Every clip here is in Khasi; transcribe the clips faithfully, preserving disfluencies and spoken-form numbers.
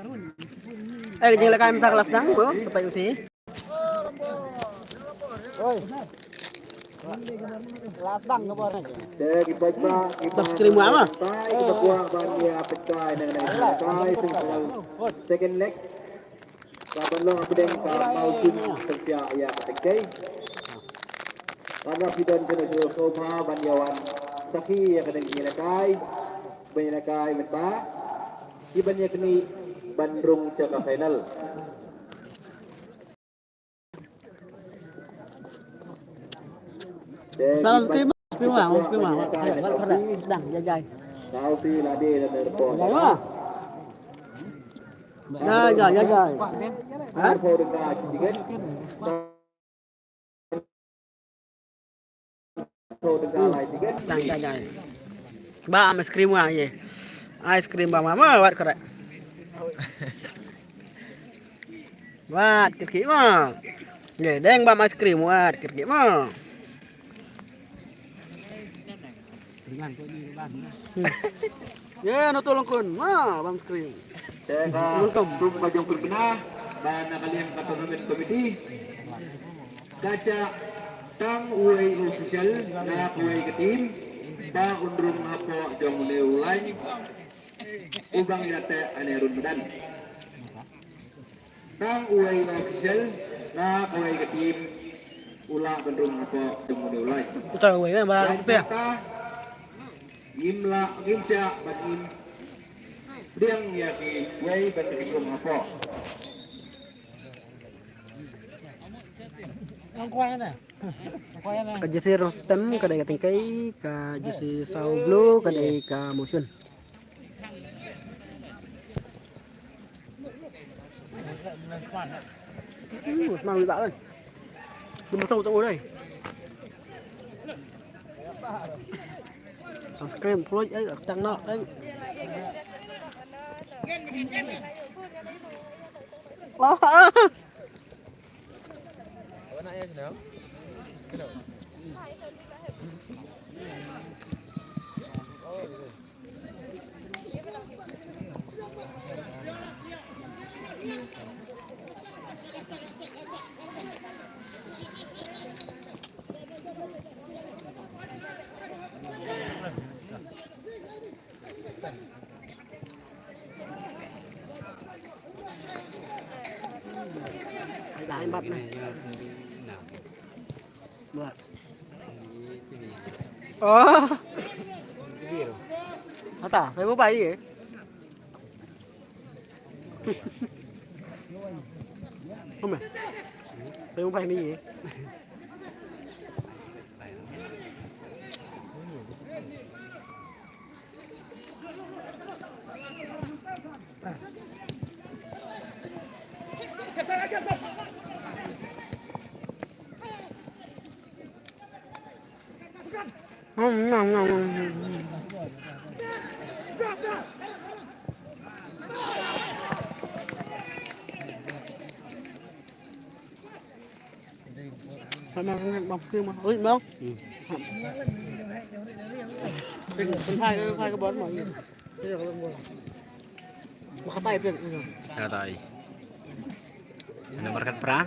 Eh, jing la kai mynta ka la sdang, bro, sampai uti. Oi. La sdang ka bor. Te ki paidbah, ki Dah screen wa ma? Ki paidbah ban ïa pynkai nang nang pynkai pynkai. Second leg. Ka ban long hapdeng ka Mawsum pynshai ïa ka tengkei. Ka ban long hapdeng ka Mawsum ban ïa wan sakhi ïa ka dang ïa la kai. Ban ïa la kai mynta. Ki ban ïa kni ban rung sha ka final. Salam terima, terima, terima. Dang, jajai. Jajai, jajai. Ha? Dang, dang, dang. Ba am ice cream wa ye. Ice cream ba ma ma wat kare. Wat kare ma. Ye deng ba am ice cream wat kare ma. Ye no tolong kun ma ba am ice cream. Welcome. Kum ba jong kun kena ba na kalian ka tournament committee. Ka shah tang uwei u official na uwei ka team ba un rung hapoh jong une u line. U bang ïa te ane run madan. Tang uwei u official na uwei ka team u lah ban rung hapoh jong une u line. Uta uwei ba. Line kata ngim lah ngim shah ban ngim pdiang ïa kiwei ban rung hapoh. Ka jersey Rostem ka dei ka tengkei, ka jersey saw blue ka dei ka Mawshun. Hmm, Usman wi bak kan. Dia masuk tak boleh. Tang screen, peluit, eh, tang nak, eh. Wah. Oh. Ata, saya mau bayi ya. Hôm nay. Saya mau bayi ni ya. Sama dengan bawang putih mah. Oi, bang. Hmm. Pynphai, pynphai ka bor mah. Makatai pyn. Makatai. Nomor kat pra.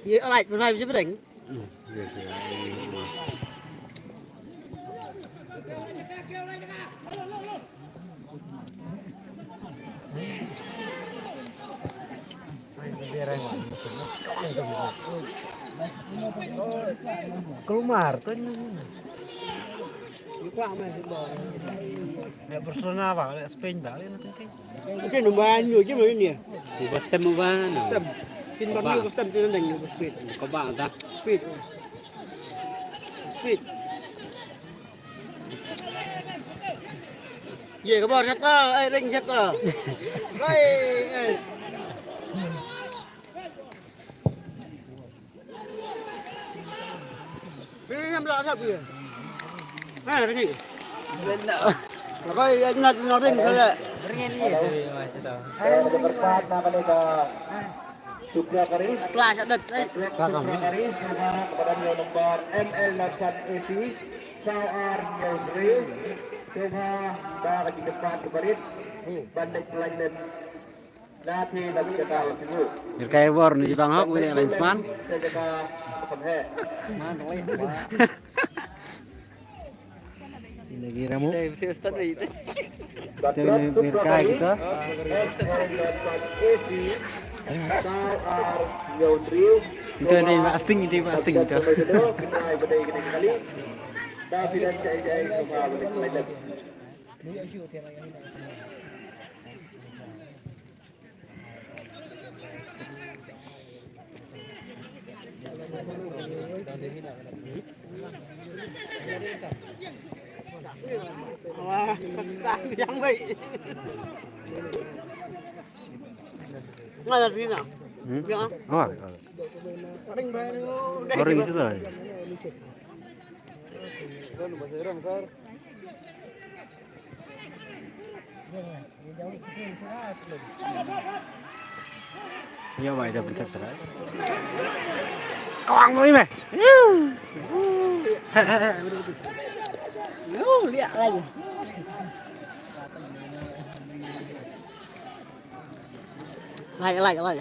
Ye, alright, pynphai bisi pdeng. Keluar tu. Ya, Barcelona ba, le Spain ba, le nanti. Ito, nung ba nyo, gym yun niya. Yung ba stem mo ba? No? Stem. Pin ba nyo, stem, tinandang nyo, speed. Ko ba ta? Speed. Speed. Ye, ka bor, shot ka. Ay, ring, shot ka. Ay, ay. Pini nyam la thap ye. Ha, ring. Benar. Koi, ya, nat, nat, ring, kala. Ring ni. Ay, ring. Tempat nama ni ka? Sukra kari. Atla sha dot, eh. Sukra kari, sukra kepada nomor M L Narsan A P, saw ar hynñiew hynriew. Sukra ba ka jingkyrpad ka barit. Ban dei pelain. Mirkai bor ni jibang hok wiri linesman. Lagi ramu. Kita ni Mirkai kita. Kita ni asing, ini asing kita. Wah, sang sang yang baik. Mana sini nak? Hmm? Ya. Oh, oh. Paling baik dulu. Orang itu lah. Ïa bai da pencak serai. Kawang lui meh. Yu, liak lagi. Lai, lai, lai.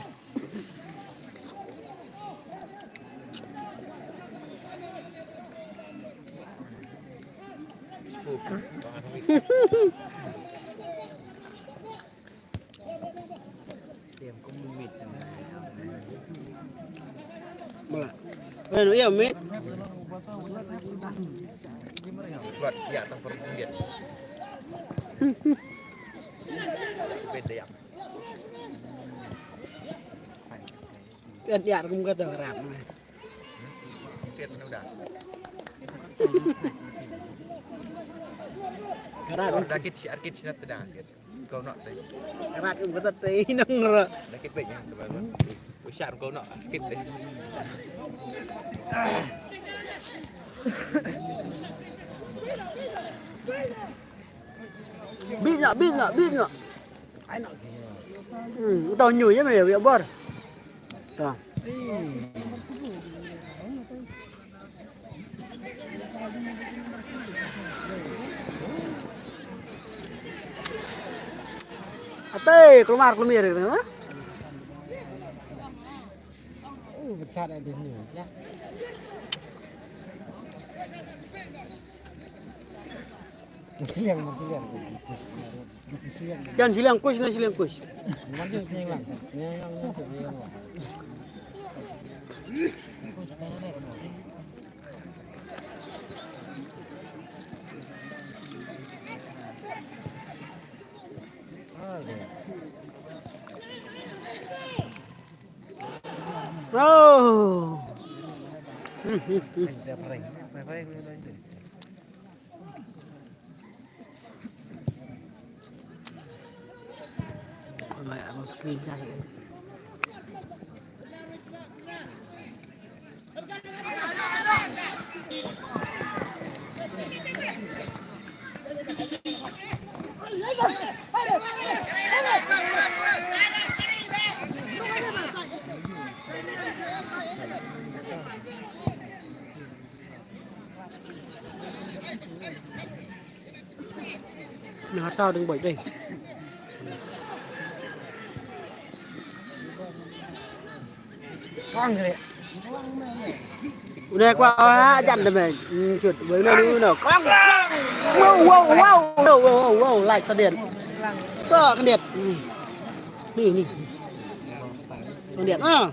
Mula. Bueno, ya, me. Buat ya, tang perempuan. Beda ya. Kan dia kum kata ram. Siat sana udah. Karat. Udah kit siat kit siat dah siat. Kau nak teh. Karat kum kata teh nang ra. Dah kit baik ya. Besar kau nak kit teh. Bit nak, bit nak, bit nak. Hmm, tau nyu ya me ya bor. Ta. Ate, keluar kelumir ha? Oh, besar ada ni. Ya. Siliang, siliang. Siliang. Kan siliang kus na siliang kus. Oh. Nang hat saw dang boi dei. Kong kre. Une kwa ha jan de me. Shoot. Boi une une. Kong. Wow wow wow. Wow wow wow. Like sa den. Sa ka den. Ni ni. Sa den. Ah.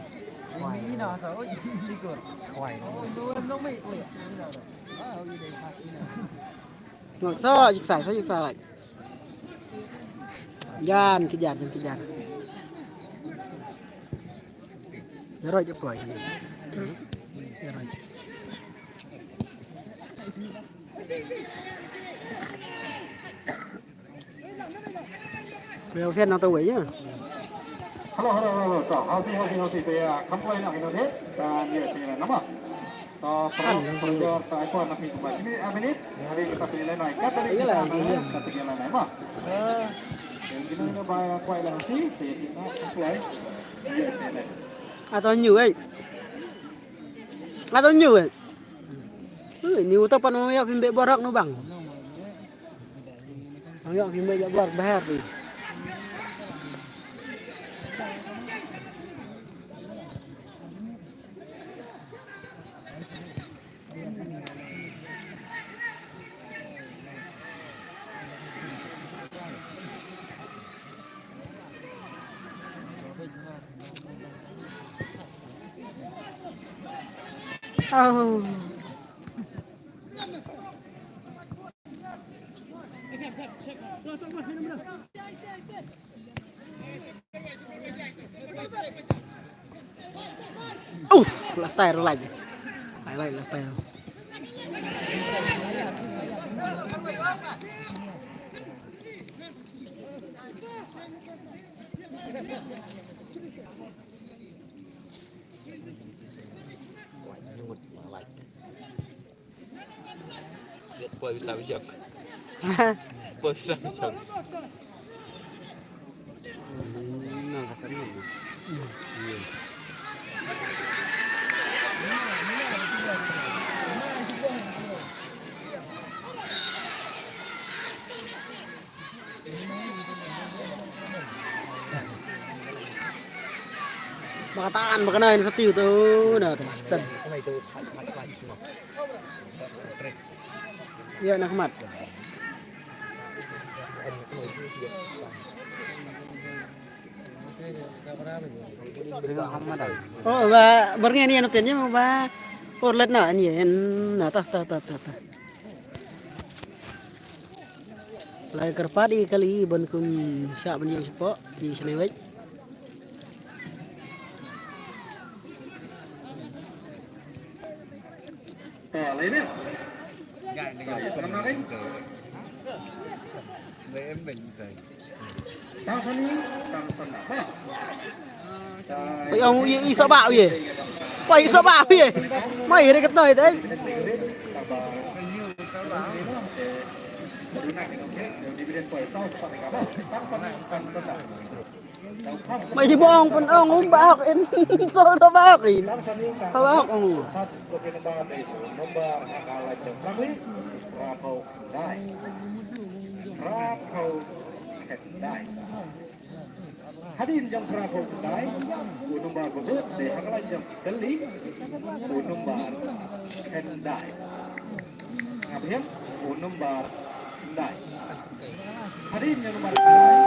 Ngak sa jiksai sa jiksai lai. Jan ki jan ki jan. Naroi je poi. Naroi. Hello, hello, hello, hello. So, how's it, how's it, how's it? They are complaining in it. And yes, you know, number. So, from, from your side, for nothing to buy. Ini, a minute. Hari kita pilih lain, naik. Kata dia, kita pilih lain, naik, mah. Jadi, kita nak buy, buy lain, sih. Saya kita, supply. Yes, yes. Ato nyu eh. Ato nyu eh. Ni uto pan mo ya pimbe borok no bang. Ang ya pimbe ya borok bahar ni. Oh. Uf, last tire lagi. Lai, lai, last tire. Poi bisa bijak. Poi bisa bijak. Ba katan ba kana in sati tu na tu. Tan. Ïa na khmat. Oh ba bar ngi ni anu ten ïa ba. Por lat na ni en na ta ta ta ta ta. Lai kyrpad i kali ban kum sha ban ïeng shapoh ni sha lewet. Pai ong u ïa i sohbah u ïa. Pai i sohbah u ïa. Mai re katnoi te. Mai di bong pun ong um bah in sohbah in. Sohbah ong. Hadien jong phra phew khyndai, u nombar ba bud dei ha khlaiñ jong ka kali, u nombar khyndai. Nga pynhiar, u nombar khyndai. Hadien jong nombar khyndai,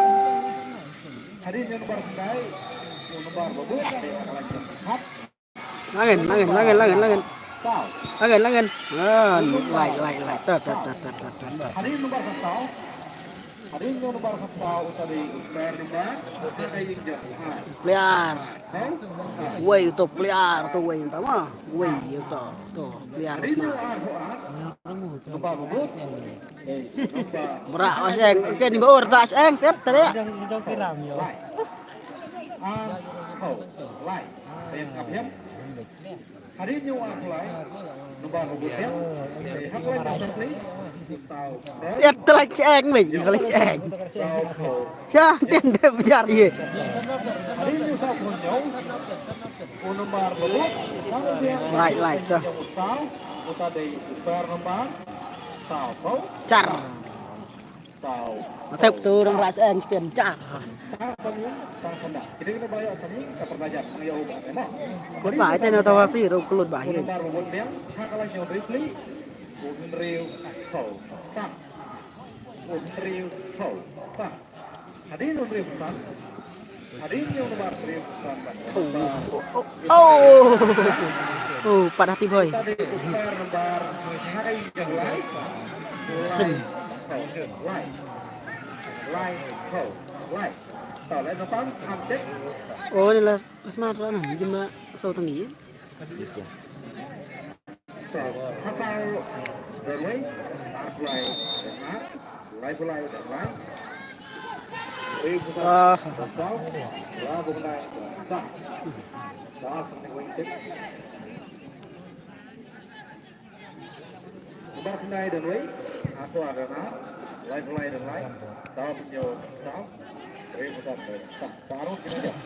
hadien jong nombar khyndai, u nombar ba bud dei ha khlaiñ jong ka khat. Lagen, lagen, lagen, lagen, lagen. Lagen, lagen. Ah, lai, lai, lai. Ta, ta, ta. Hadien nombar khatsaw. Hadien nombar khatsaw u ta dei u player nombar. Player. Wei u to player to wei ta ma. Wei u to, to player. Hadien nombar khatsaw. Nombar ba bud. Bra, aseng, ken ba ur ta aseng, set tadi. Dang, dang kiram yo. Lai. Ah, kau. Lai. Siat tla cheng mei, tla cheng. Sha, ten de bjar ye. Lai, lai, ta. Char. Tep tu orang ras en chen char. Kut ba ite na tawa si ru klut ba hi. Hadien u briew san. Hadien u briew san. Oh. Oh. Oh, pat hati boy. Oh, ni la smart lah, jumpa satu tenggi. Ah. Number khyndai dang wei, Aqua Rana, lai pulai dang lai, daw pynïoh daw, rei pynïoh daw, parot kena jam.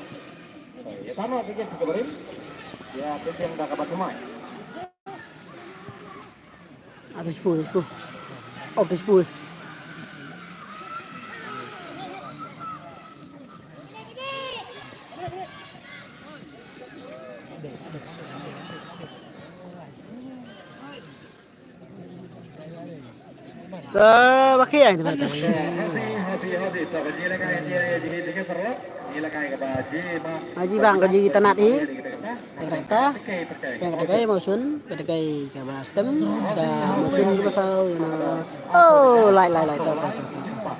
Ïa tano ka game ka barim. Ïa ka game da ka ba thymmai. Atas pui, atas pui. Atas pui. Ta ba khie ai ta. Aji bang ka ji ta nat hi. Ka ta. Ka ta kai motion, ka ta kai ka ba stem, ka motion ka ba saw, you know. Oh, lai lai lai ta ta ta ta.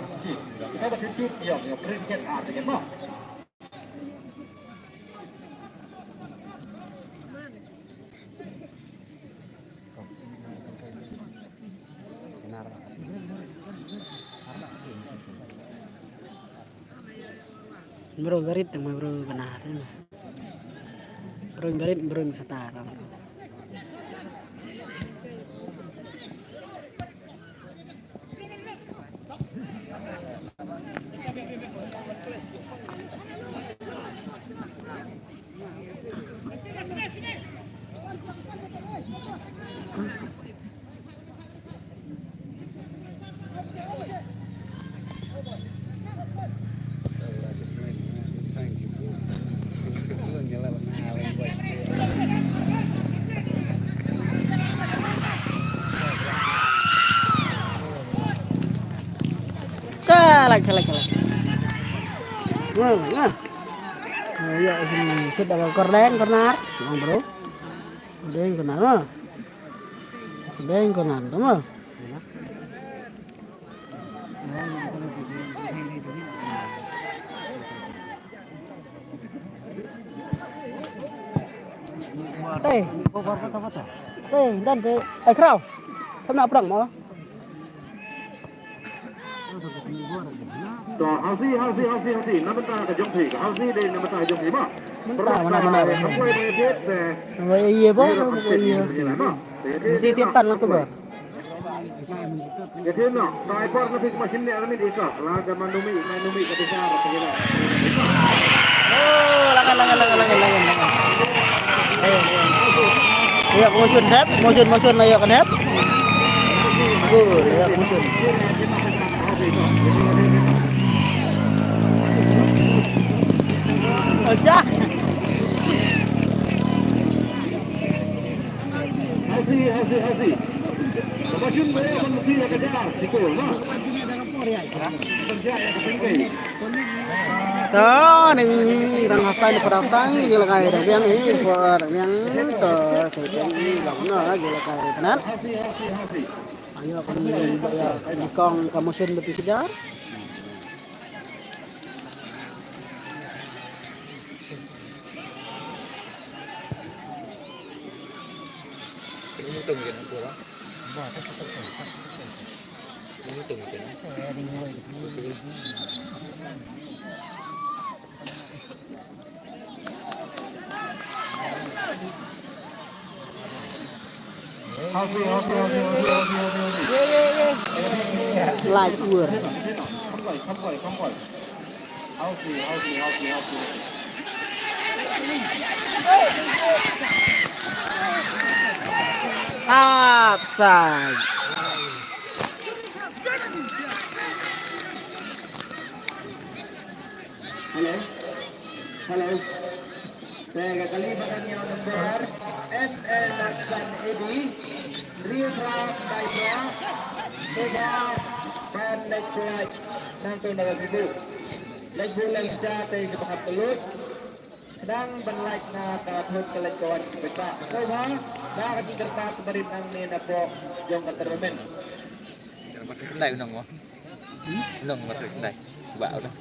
Bro barit tang bro benar. Bro barit bro setar. Chalak, chalak, chalak. Wah, wah. Ya, ini sudah ke kordeng, kornar. Bang, bro. Kordeng, kornar, wah. Kordeng, kornar, wah. Tei. Tei, dan tei. Ai, kraw. Kam na prang mo. To, hasi, hasi, hasi, hasi. Na bynta ka jong phi, hasi de na bynta ka jong phi mo. Bynta mana, mana. Hasi de. Wei ye bo, wei ye si. Si, si tan la ku ba. Ka thim noh, ka ai por na phi ka machine ne army di ka. La ka man dumi, man dumi ka pisa ka pisa. Oh, langan, langan, langan, langan, langan, langan. Ayo. Ayo, motion dep, motion, motion, ayo ka dep. Good, ayo motion. Acha. Hasi, hasi, hasi. Ka machine ba ïa ban mesti ïa ka jar, siko, na. To, ning rang hastai ni padang tang, ïa la kai da biang, eh, ko da biang, to, se biang, eh, long, na, ïa la kai da penat. Hasi, hasi, hasi. Ayo, kan, ïa, kan kong ka machine ba phi ka jar. Hasi, hasi, hasi, hasi, hasi, hasi. Lai ur. Kham koi, kham koi, kham koi. Hasi, hasi, hasi, hasi. Offside. Hello. Hello. Te ka kali ba dang ïa u number M L Nathan A D. Hynriew phra khyndai phra. Te ba ban leit lait nangta na ka buh. Leit buh leit sha te kiba hap ka lut. Khnang ban lait na ka thut ka leit ka wan kiba bha. Sngewbha da ka jingkyrpad kaba rit nangne na pok jong ka tournament. Jangan makan kedai unang mo. Unang makan kedai. Ba unang.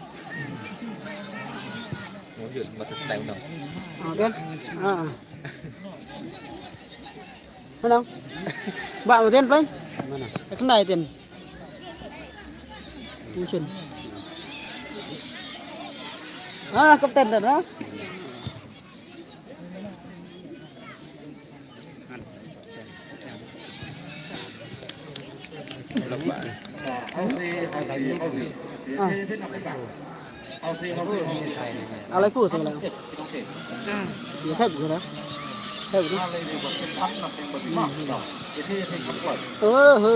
Mo jut makan kedai unang. Okay. Ah. Unang. Ba mo tin play. Mana? Kedai tin. Musun. Ah, kapten dah, ha? Ah. Alai pu sala. Ya thep gura. Thep gura. Oh ho.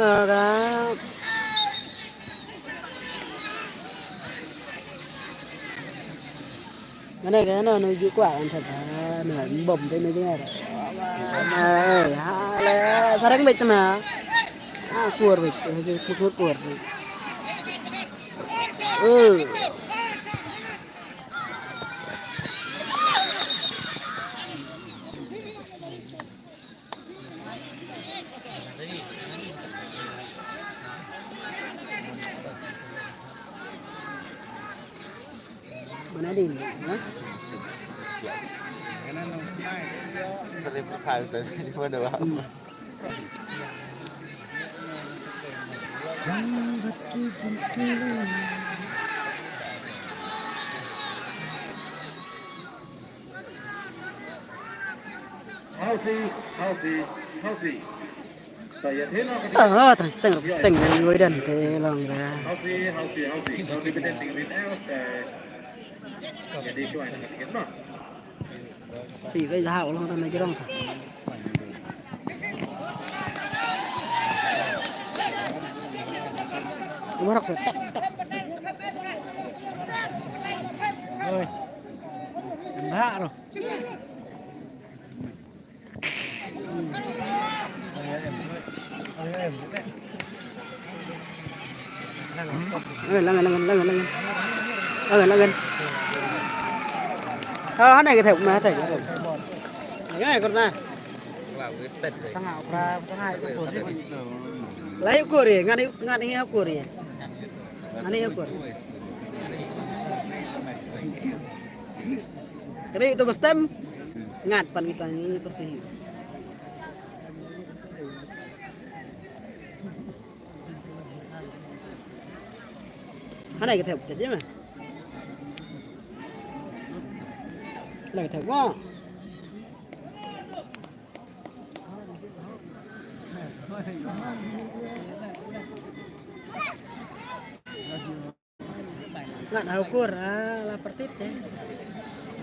Alright. Ngane ka no no ju kwa an thata no bom te no ju ngara. Ai ha le sarang bet na. Ah, kur bet, kur kur. Eh. Mana din, ha? Healthy, healthy, healthy. Ah, tang steng, steng yang wei dan te long ba. Healthy, healthy, healthy. Kalau kita tinggal di atas, eh, jadi itu ada sedikit mah. Si wei dah ulang dan lagi rong. Umarok sa. Oi. Enggak roh. Langan, langan, langan, langan, langan. Langan, langan. Oh, hana ka thep, ma thep, thep. Ngai korna. Sanga pra, sanga ko. Lai ko re, ngani, ngani ko re. Ngani ko re. Kare itu bestem. Ngat pan kita ni pasti. Hana kita betul je mah. Hana kita wah. Ngat ha ukur, ah, la partit te.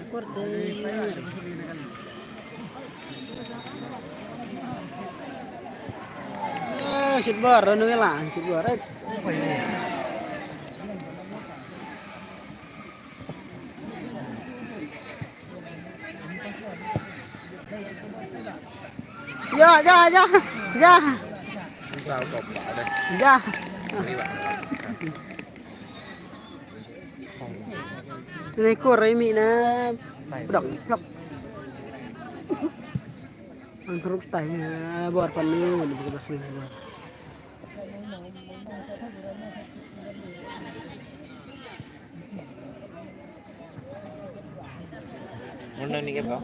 Ukur te. Ah, shoot bor, run wela, shoot bor, eh. Ja, ja, ja, ja. Ja. Ni ko re mi na. Dok, dok. Ang terus tay na bor pan ni, ni bukan mas ni. Muna ni ka ba?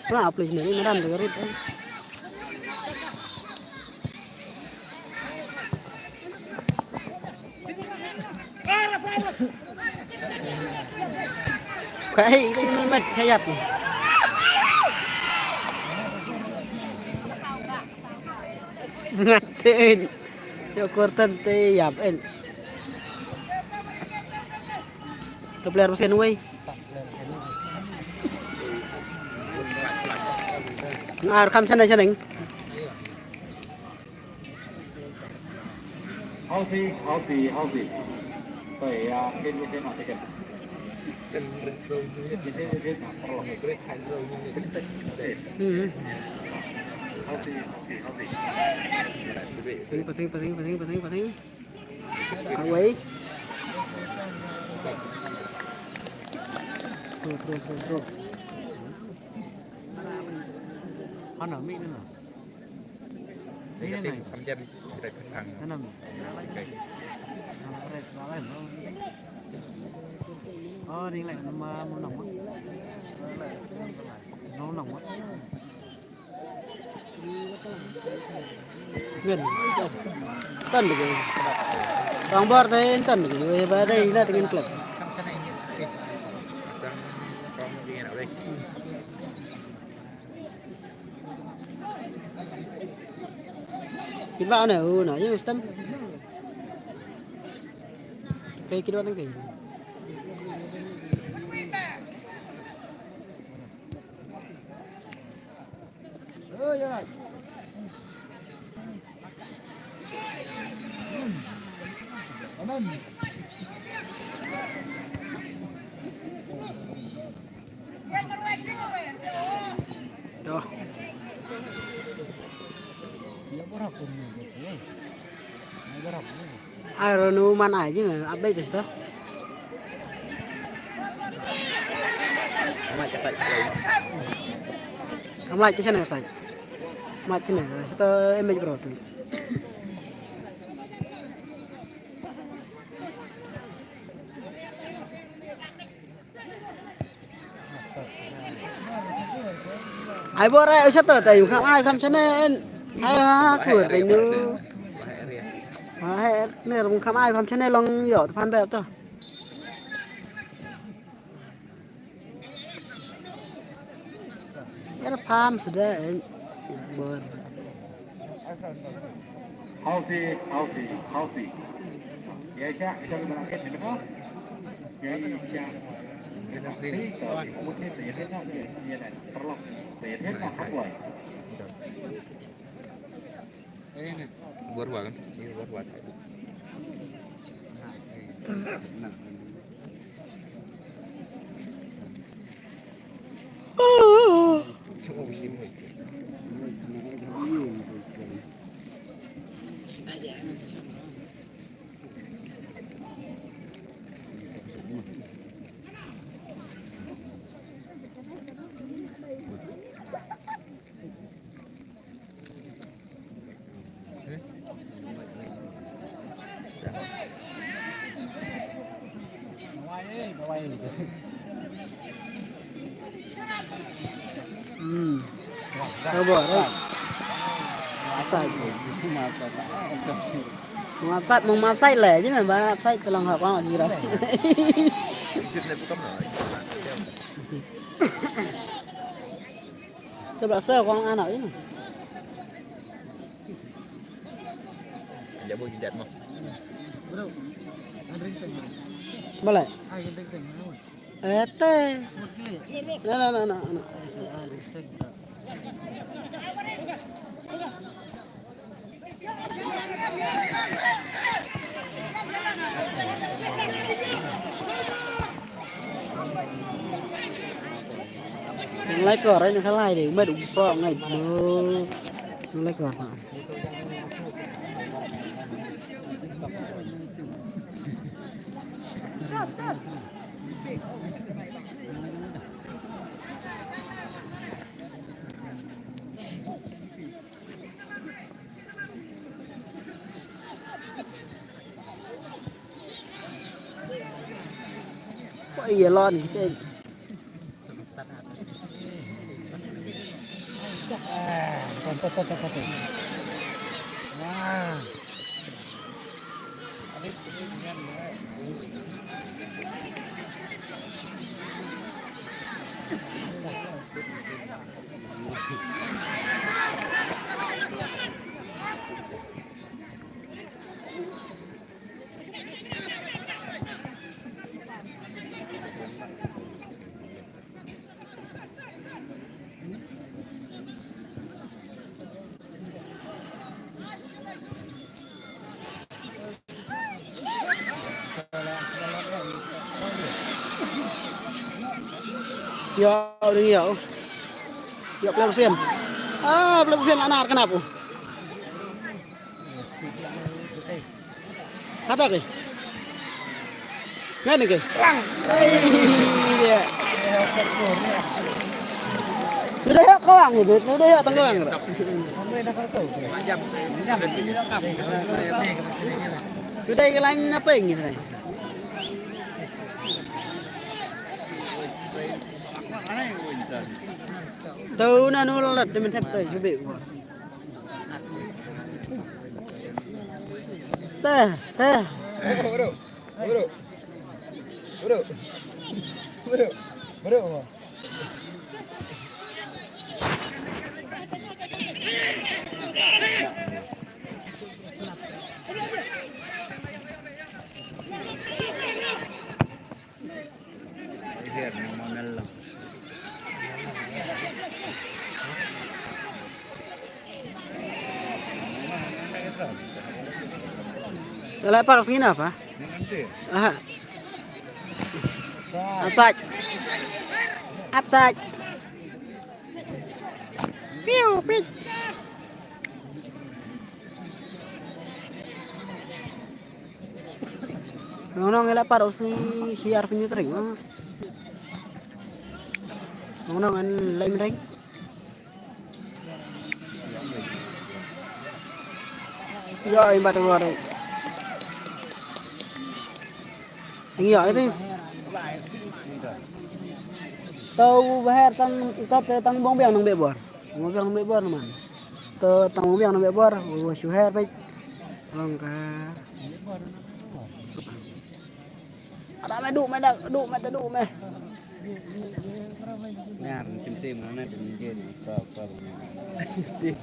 Pla, please, ni madam tu rut. Kai, kai, mat, kayap. Ngatin. Yo, kortan te yap en. Tu player besen wei. Ngar kam sana sana. Healthy, healthy, healthy. Sorry, uh, can you say not again? Hmm. Healthy, healthy, healthy. Pasing, pasing, pasing, pasing, pasing, pasing. Away. Through, through, through, through. Hana mi na. Ni na. Negative, nai. Kam jam kita kepang. Nana mi. Okay. Nana red, nana red. Oh, ni lai nama mo nang mo. Mo nang mo. Ngan. Tan deh. Bang bor deh tan deh. Wei ba deh ina dengan klub. Kita ana u na ye stem. Kai kita tang kai. Doh. Ai ronu man ai ji me update sa. Kam like ka site. Mat kine to image bro tu. Ai bor ai usah to tai kham ai kham chane en. Ai ha kur dai nu. Ai ne rum kham ai kham chane long yo to phan bep to. Yar pam suda en bor. Hausi, hausi, hausi. Ya, ya, ya, ya, ya, ya, ya, ya. Buat apa kan? Ini buat apa? Hmm. Coba, eh. Offside. Mong offside, mong offside le, je memang offside telang hak orang sira. Coba saya orang anak ini. Jabu jidat mo. Bro, ada ring teng. Balik. Ai ring teng. Ete. Na na na na. Lai kor ai na khalai de, mad u pro ngai bro. Lai kor. Ko iya lon kita. Ïa, u ding ïa. Ïa, pynlong sien. Ah, pynlong sien, anar kenapa? Kata ke? Ngan ke? Lang. Ai, ïa. Sudah ya kawan gitu, sudah ya tenggelam gitu. Sudah yang lain apa yang gitu? Tahu nanu lalat temen tep tahu sudah. Teh, teh. Bro, bro, bro, bro, bro. Wala pa kasi na pa. Aha. Upside. Upside. Piu, piu. Nong nong ela par usi siar pinyu tring. Nong nong an lain ring. Ya, imbat luar. Iya, itu. Tau bahar tang, tang bong biang nang bebor. Bong biang nang bebor man. Tang bong biang nang bebor, wa shuher baik. Tolong ka. Ada me du me da du me da du me. Ngar sim tim na ne dim je ni ka ka. Sim tim.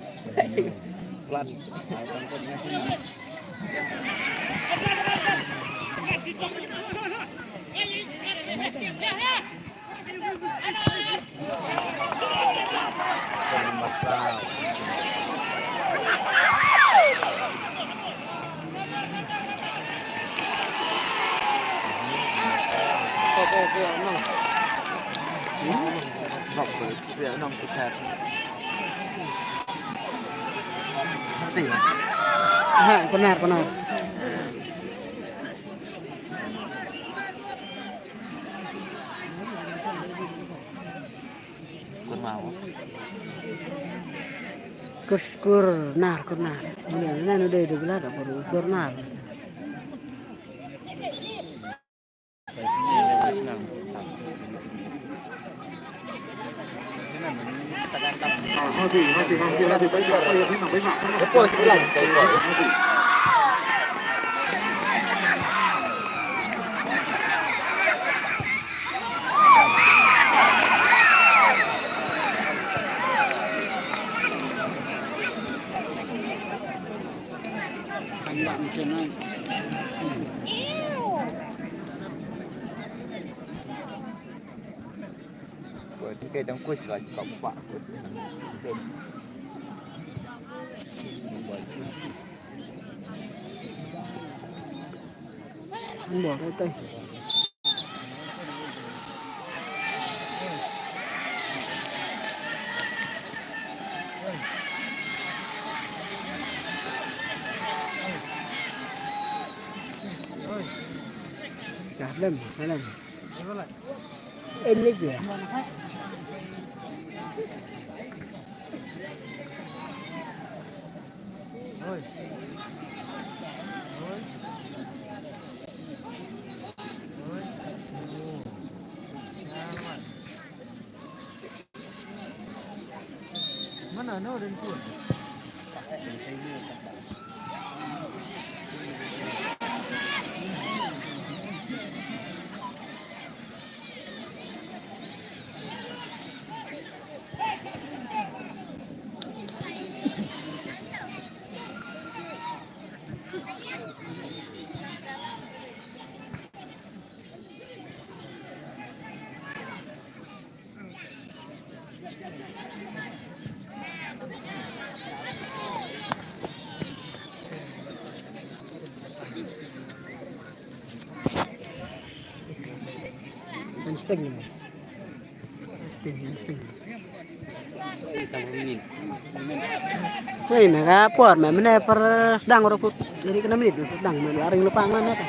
Plat. Ai kan kan na sim. Ha, benar, benar. Kur mau. Kus, kur nar, kur nar. Ini, ini, ini udah, udah bilang apa? Kur nar. Dah, lem, lem. Em lagi ya? Mana no dan tu. Kan sting ni. Sting, kan sting. Hei, mega por, me mene per dang ro kut. Jadi kena minit dang me laring lepang mana kan.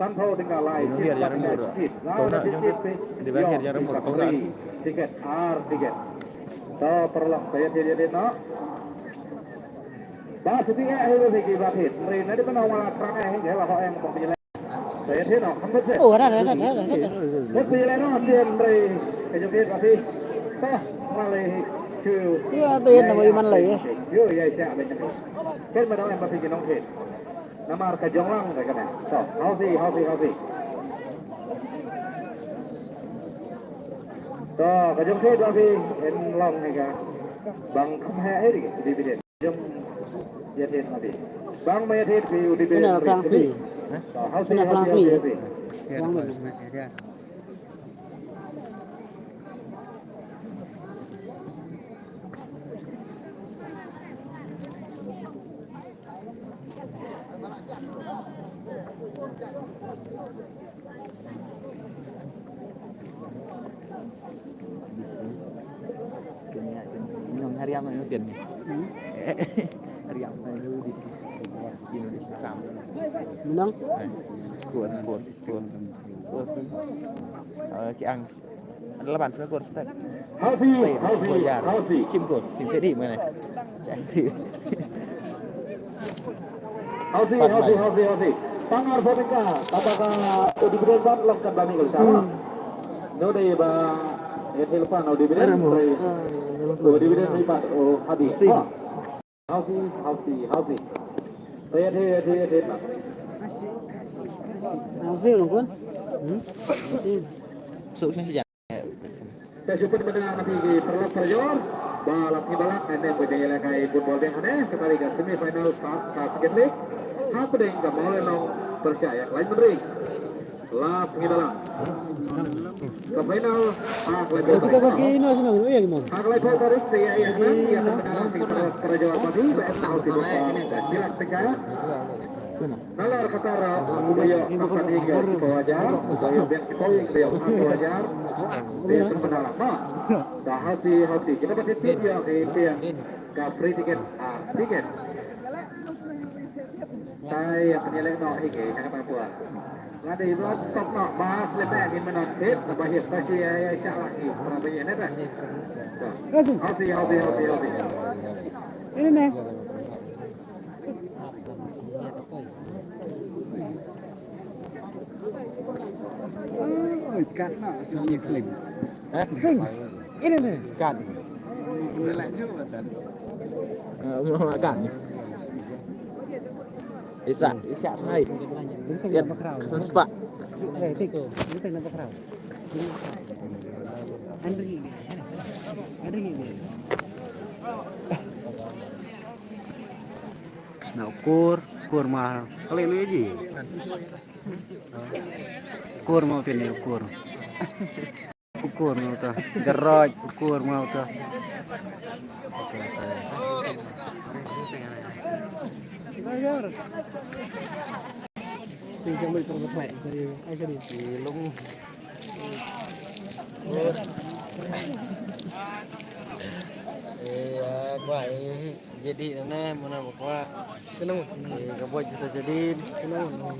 Sanphew tyngka lai. Jong hiar jar mur. Kau nak jong di ba hiar jar mur kau nak. Tiket ar tiket. To paralok saya dia dia no. Ba siti eh hei ba phi ki ba phi. Ri na di ba no wala prang eh hei ba ho eh ba phi. Saya dia no. Kan ba sih. Oh, ada, ada, ada, ada, ada. Ba phi le no dia ri. Ka jong phi ba phi. To malai chu. Ya, tu yang nama iman lai eh. Yo ya siap ba jong phi. Kan ba no eh ba phi ki nong phi. Namar ka jong lang ka kane. To, hausi, hausi, hausi. To, ka jong phi, hausi, en long ni ka. Bang kham he, eh, di, di, di, di. Jong, ya, di, di. Bang ma ya, di, di, di, di. Sana di, plang di. Free. To, hausi, sana hausi, plang hausi, free. Hausi. Ya, bang terus masih dia. Hari apa yang Hari apa yang Indonesia. Menang? Skor, skor, skor. Skor. Eh, ki ang. Ada laban, sima gol, step. Hausi, hausi, hausi. Sim gol, tim sedi mana? Cantik. Hausi, hausi, hausi, hausi. Tang arphew tyngka, kata ka, oh, dividend ban long kan bani gol sama. No dei ba, eh, helpan, oh, dividend. Oh, dividend ni pat, oh, habis. Hausi, hausi, hausi. Ria, ria, ria, ria. Hausi, Long Kun. Hmm? Hausi. Suk sini saja. Te shu pynbna na phi ki paralok parajor ba la phi balang hynne ba dei la kai football dei hynne ka tari ka semi final sa sa second leg. Hapdeng ka Mawlai Long pyrshah ïa ka Lain Mynring. La phi balang. Ka final ha ka laiphew tarik. Ha ka laiphew tarik te ïa ïa ka nang ïa ka bynta ki paralok parajor ba phi ba em na hauti ba ka kilat teka. Nalar kata ra u ba ïoh ka pati ïa ki paw hajar, u ba ïoh biang ki paw ïa ki ba ïoh ka paw hajar. Te shu bynta la ma. Ka hauti hauti kita ba ki tip ïa ki biang ka free ticket, ah, ticket. Tai ïa pynïaleh noh hi ki ha kata pua. Lada i ba top noh ba slip eh ki mynta tip ba hi ba shi ïa ïa sha la ki para ba ïa ne ta. Hauti hauti hauti hauti. Ini ne. Oi, kat na sini slim. Hah? Ini nih, kat. Ini lah juga kan. Eh, mau makan. Isa, isa sai. Ini tengah bakrau. Kan sepak. Eh, tik. Ini tengah bakrau. Andri. Andri. Na ukur, ukur ma kali ni ji. Ukur ma utin ni ukur. Ukur ma uta. Jaroj, ukur ma uta. Sing sambil terbeklek dari ai sini. Silung. Iya, gua ini. Jadi nene mana bakwa. Kenapa? Eh, ka boj kita jadi. Kenapa?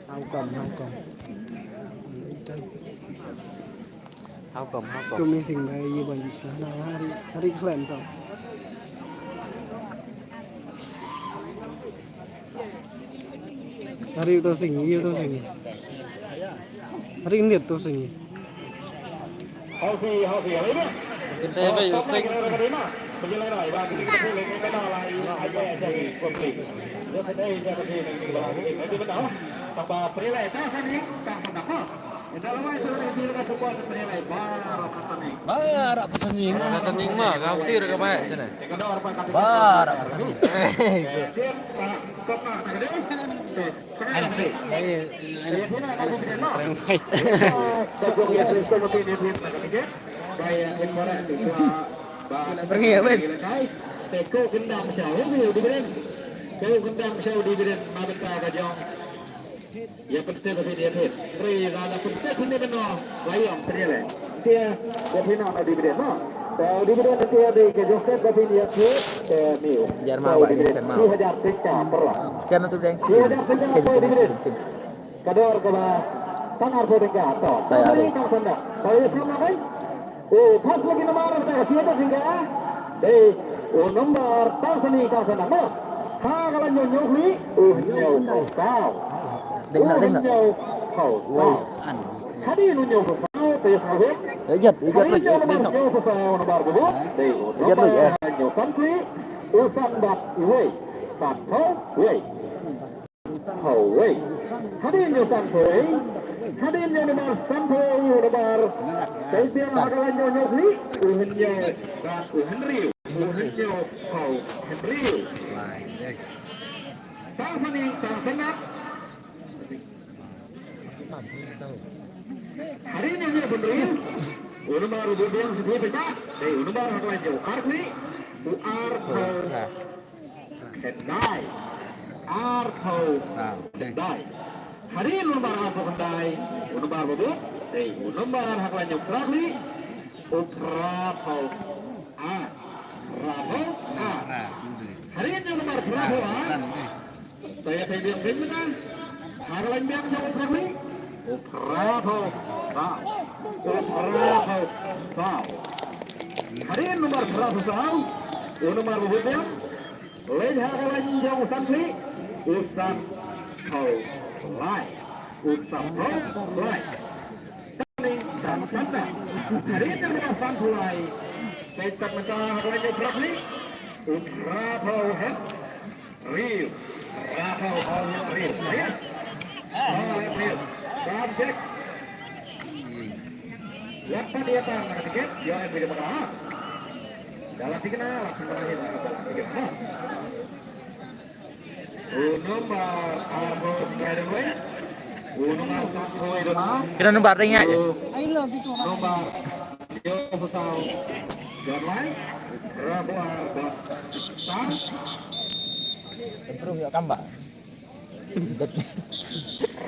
How come? How come? How come? How come? Kau missing dah, iya, banyak sudah. Nah, hari, hari kalian tahu. Hari itu sini, iya itu sini. Hari ini itu sini. Hausi, hausi, hausi. Kita ya, Pak Yusik. Barak ka sani. Barak ka sani ma, ka sir ka baik sana. Barak ka sani. Pergi ya, Ben. Te ko kyndam sha u dividend. Ko kyndam sha u dividend ma bynta ka jong. Ïa pynstep ba phin ïa phin. Ri la la pynstep phin ïa phin noh. La ïong phin ïa le. Tia ba phin noh dividend noh. Te dividend tia dei ka jong step ba phin ïa phin. Te miu. Jar ma ba dividend. Dui hajar tyngka per la. Sian tu deng. Dui hajar tyngka per dividend. Ka dor kaba san arphew tyngka. To, tang sani tang san da. Taw ïa sngewbha kai. U pass lagi namar ka siaw tyngka. Dei u nombar tang sani tang san da. Ha ka lain hynñiew khlieh u hynñiew phew saw. Ding na, ding na. U hynñiew phew saw. Hadien u hynñiew phew saw te ïa sngewbha. Ïa jat, ïa jat. Hadien u nombar hynñiew phew saw, nombar ba bud. Dei u nombar hynñiew san khlieh u san bad iwei. San phew wei. San phew wei. Hadien ïa u san phew wei. Hadien ïa u nombar san phew wei, u nombar. Tang biang ha ka lain hynñiew khlieh u hynñiew bad u hynriew. U hynñiew phew hynriew. Tang sani tang san da. Hadien ïa u hynñiew hynriew u nombar u bud biang sha phi paidbah. Dei u nombar ha ka lain hynñiew ar khlieh u ar phew khyndai. Ar phew khyndai. Hadien u nombar ar phew khyndai, u nombar ba bud, dei u nombar ha ka lain hynñiew phra khlieh u phra phew ar. Phra phew ar. Hadien u nombar phra phew ar. Te ïa phi biang phin mynta. Ha ka lain biang jong u phra khlieh u phra phew saw. U phra phew saw. Hadien u nombar phra phew saw, u nombar ba bud biang. Leit ha ka lain jong u san khlieh u san phew lai. U san phew lai. Tang sani tang san da. Hadien u nombar san phew lai. Peit pat mynta ha ka lain jong u phra khlieh u phra phew hynriew. Phra phew hynriew. Yes. Phra phew hynriew. Bam jek. Wat pat ïa tang na ka tiket, ïa em bida maka ha. Da la tiket na, la tiket na, da la tiket na. U nombar ar phew hynriew. U nombar san phew hynriew. Kena nombar ring ya. U nombar hynñiew phew saw. Jon lai. Phra phew ar bad san. Improve ïa kamba.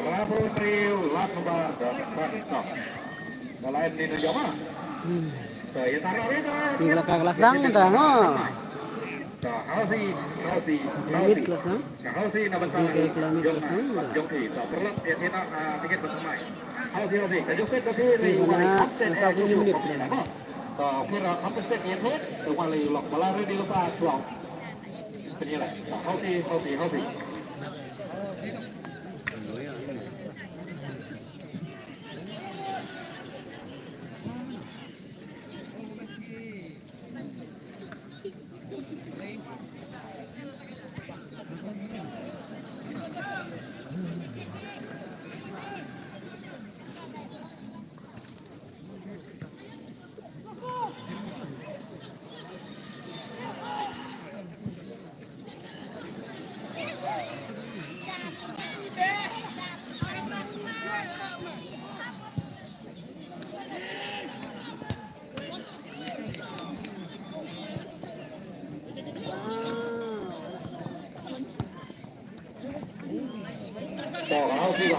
Phra phew hynriew, last number, da san. Ka lain ni na jama. Sa ïa tara re ta. Ni la ka kelas dang ta, ha. Sa hausi, hausi, hausi. Kelas dang. Ka hausi na bynta. Jong ka kelas dang. Jong ki, sa perlap ïa tina, ah, tiket ba thymmai. Hausi, hausi. Ka jong ka tiket ni. Sa ku ni minit. Sa phira hampir set ïa tiket. Sa wali lok bala re di lupa tuang. Hausi, hausi, hausi.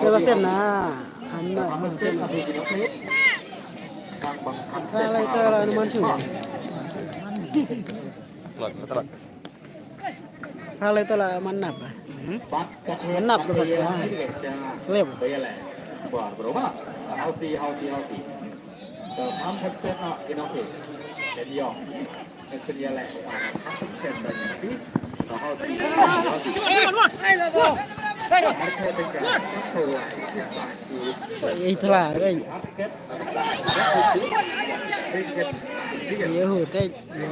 Dah lah sana. Aman, aman, sana. Dah lah itu lah, aman, sung. Dah lah itu lah, manap. Manap, dapat lah. Lep. Itulah, kan. Yehu, kan. Ya.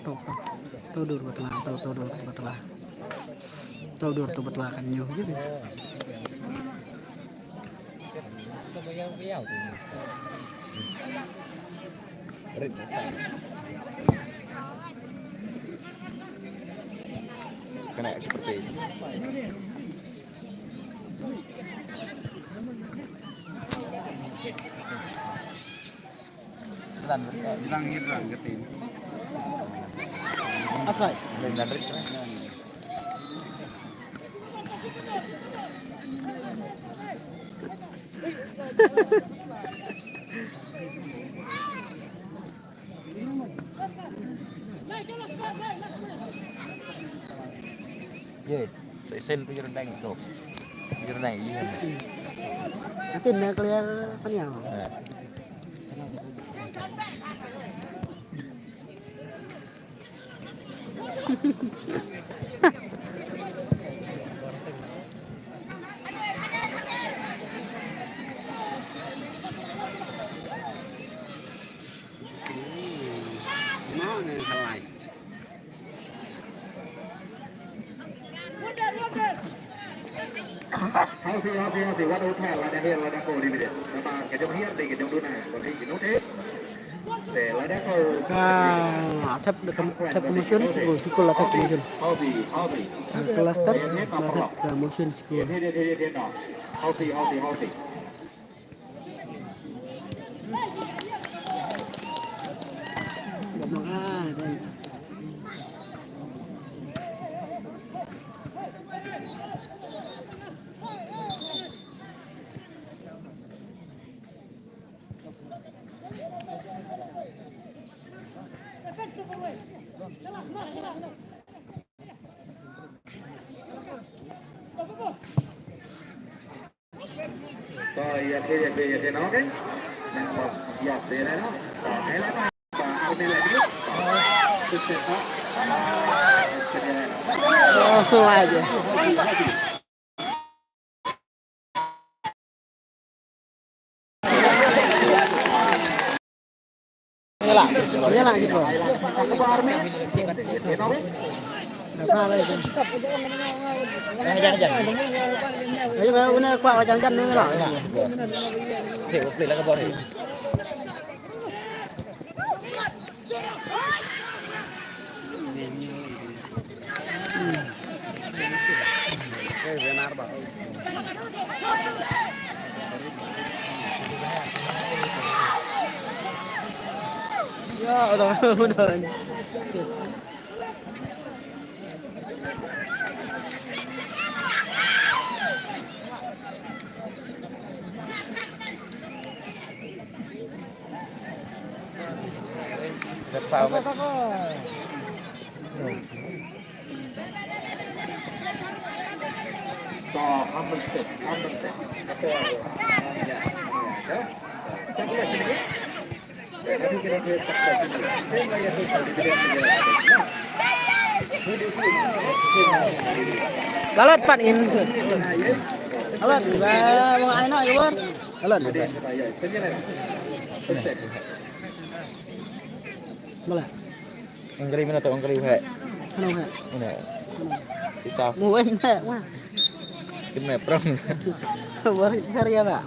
To, to, to dur batla, to, to dur batla. To dur to batla kan nyu. Kena seperti ini. Hilang, hilang ke tim. Offside. Ye. Sen tu jerdang tu. Jerdang iya. Nanti nak clear apa ni ya? Hausi, hausi, hausi, wat u thel, lada hiar, lada ko, di bidit. Namar ka jong hiar dei ka jong duna, ko dei ki note. Te lada ko. Ka thep da kam, thep ka motion, sikul, sikul la thep ka motion. Hausi, hausi. Ka cluster, la thep ka motion sikul. Hausi, hausi, hausi. Nyala, nyala gitu. Apa lagi? Ayo, mana kuat wajan kan ni lah. Okey, play lah ke bawah ni. Ya Allah, udah, udah. Lalat pan in. Lalat ba wang ai na iwar. Lalat. Mala. Ong kali mana tu, ong kali wahai. Mana wahai? Mana? Isa. Muan na wah. Kena perang. Baru hari ya, Pak.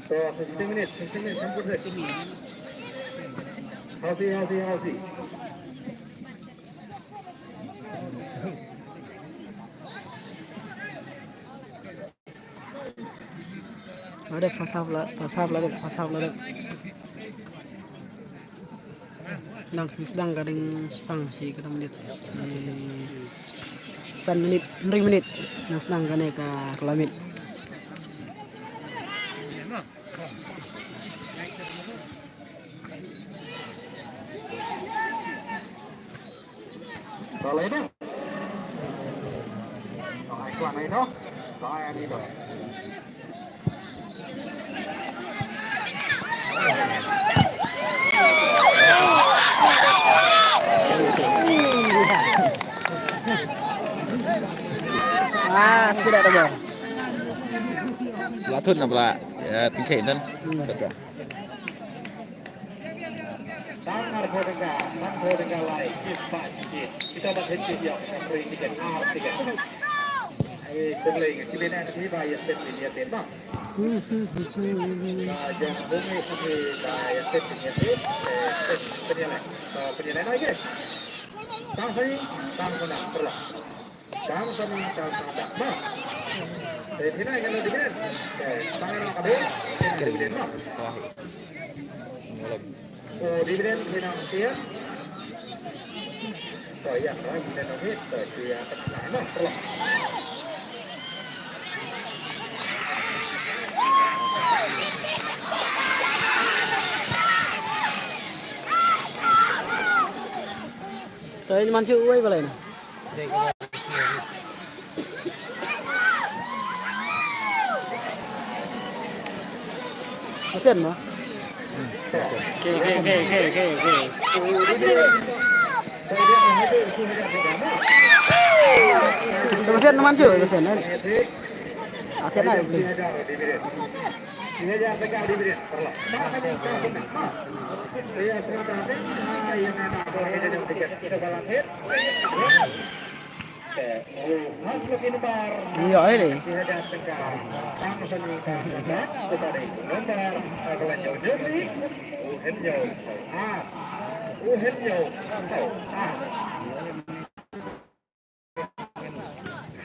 So, fifteen minutes, fifteen minutes, hampir deh. Hausi, hausi, hausi. Ada first half la, first half la, first half la. Nang sdang ka ding spang shi ka dang minit. San minit, hynriew minit. Nang sdang kane ka klamit. Ah, speed up the ball. Latun na bla, ya, tingkai dan. Hmm. Tang arphew tyngka, tang arphew tyngka lai, kit ba kit. Kita ba kit kit ïa, free ticket, ar ticket. Ai, kumlei, kit lei na, kit ba ïa set, ïa set ba. Ba jong kumlei, kumlei ba ïa set, ïa set, eh, set, set ïa lai. So, set ïa lai na, ïa. Tang sani, tang sana, perlah. Tang sani, tang sana, ba. Eh, phi nang ïa dividend. Eh, tang ïa ka dei, dividend ba. Oh, dividend phi nang share. To, ini man shu uwei balei na. Kasian ma. Oke, oke, oke, oke, oke, oke. Kasian man shu, kasian, eh. Kasian ai, oke. Iya, ini deh.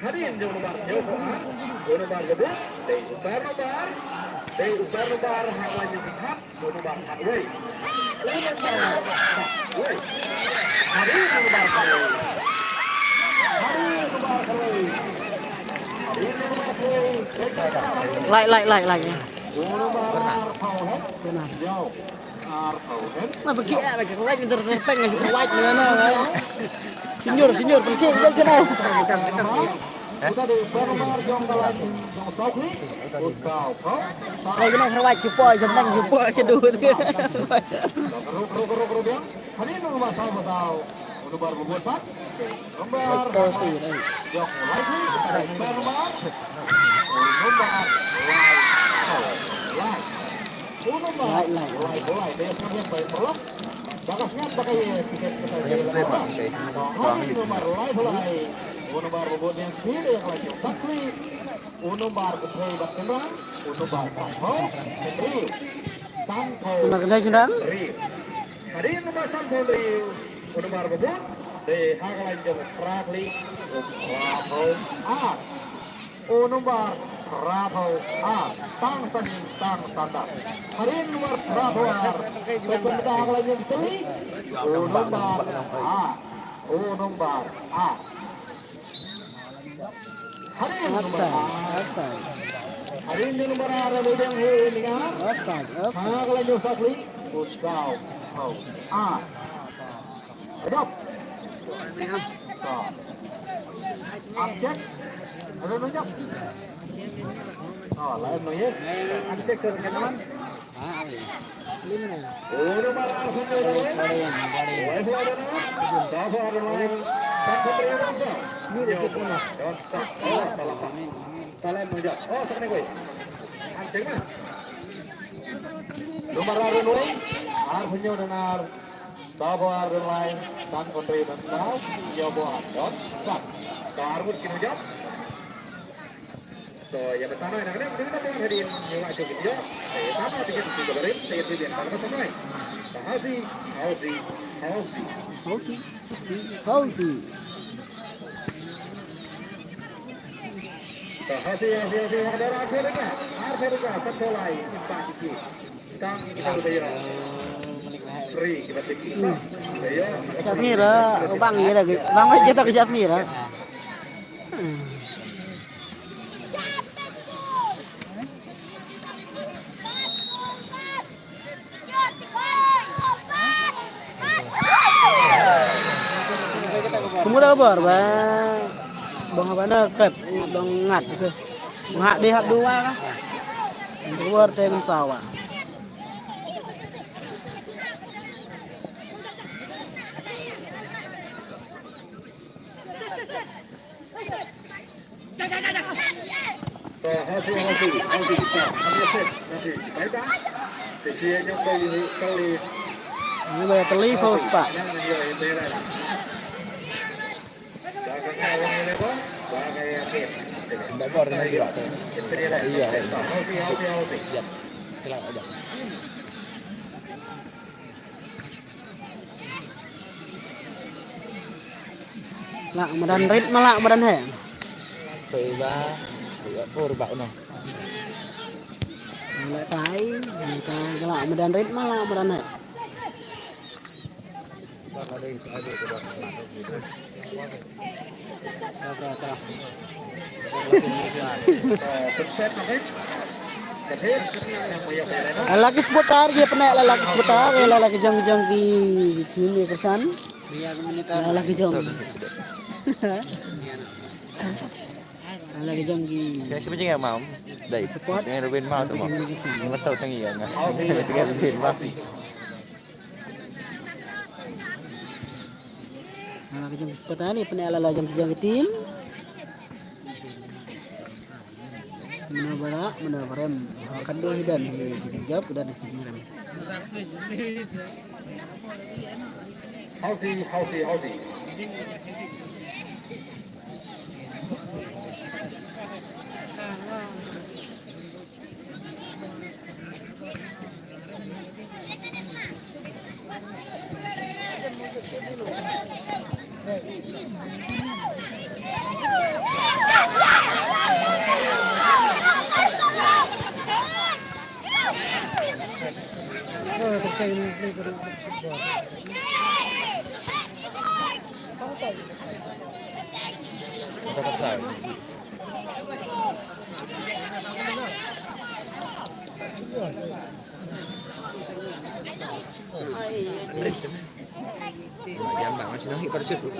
Hadien jong u nombar hynñiew phew ar, u nombar ba bud, dei u Bar Nombar, dei u Bar Nombar ha ka lain jong ki khat, u nombar khatwei. U nombar khatwei. Hadien u nombar khatwei. Hadien u nombar khatwei. Hadien u nombar khatwei. Like, like, like, like. U nombar arphew. Kena. Yo. Arphew. Nga pagi, eh, lagi kuat, ngejar serpek, ngasih kuat, mana, mana. Senior, senior, pagi, dia kena. Hai, kena kuat, cuba, jam enam, cuba, kedua. Betul sih, kan. Lai, lai. U nombar ba bud ïa ki, ïa ka la jong Takri. U nombar khatwei bad khyndai. U nombar sanphew. Khatwei. Sanphew. Nombar khyndai, Sindang. Hadien u nombar sanphew hynriew. U nombar ba bud. Dei ha ka lain jong u Prah Ri. U Prah Hong. Ar. U nombar phra phew ar, tang san ïing tang san dar. Hadien u nombar phra phew ar, peit kumta ha ka lain jong ki tylli. U nombar ar, u nombar ar. Hadien u nombar ar. Offside, offside. Hadien u nombar ar, u dang hu ning ar. Offside, offside. Ha ka lain jong u Prah Ri, u saw phew ar. Stop. Stop. Uncheck. Ada nunjuk. Oh, lain nunjuk. Uncheck ke kanan. Oh, nomor arphew. Nomor arphew. Salah nunjuk. Oh, sana gue. Uncheck mah. Nomor arphew. Arphew nyo dengar. Saw phew ar dei lai, san phew hynriew dei saw, ïa ba ar dot saw. Ka ar ngut ki nujop. To ïa ba tama na kane, kane ba tama hadien ïa ba ïa ba tama hadien ïa ba tama. Hausi, hausi, hausi. Hausi, hausi. To hausi, hausi, hausi. Ar phew dei ka, ar phew dei ka, san phew lai, ba ki. Sha sngi ra, bang ïa ta, bang ïa ta sha sngi ra. Kumta ka bor ba bang haba na kep bang ngat ke. Ngat dei hap dua ka. Bor te mynsawa. Ni ba tylli phew spah. Ba bor na jira te. Iya. Iya. Kila aja. Lah madan rit ma lah madan he. Pei ba. Pur ba no. Lah tai, ka lah madan rit ma lah madan he. Laki supporter ki pyneh la laki supporter, la laki jong jong ki, ki ni kesan. Dia komentar. La laki jong. La laki jong ki. Saya sih macam mam. Dai. Support. Dengan Rubin Mau tu. Laki jong ki kesan. Masa utang iya nah. Dengan Rubin Mau. Laki jong ki supporter ni pyneh la laki jong ki jong ki team. Mano ba rah, mano ba rem. Ka dei hi don hi jingïap, don hi jingrem. Hausi, hausi, hausi.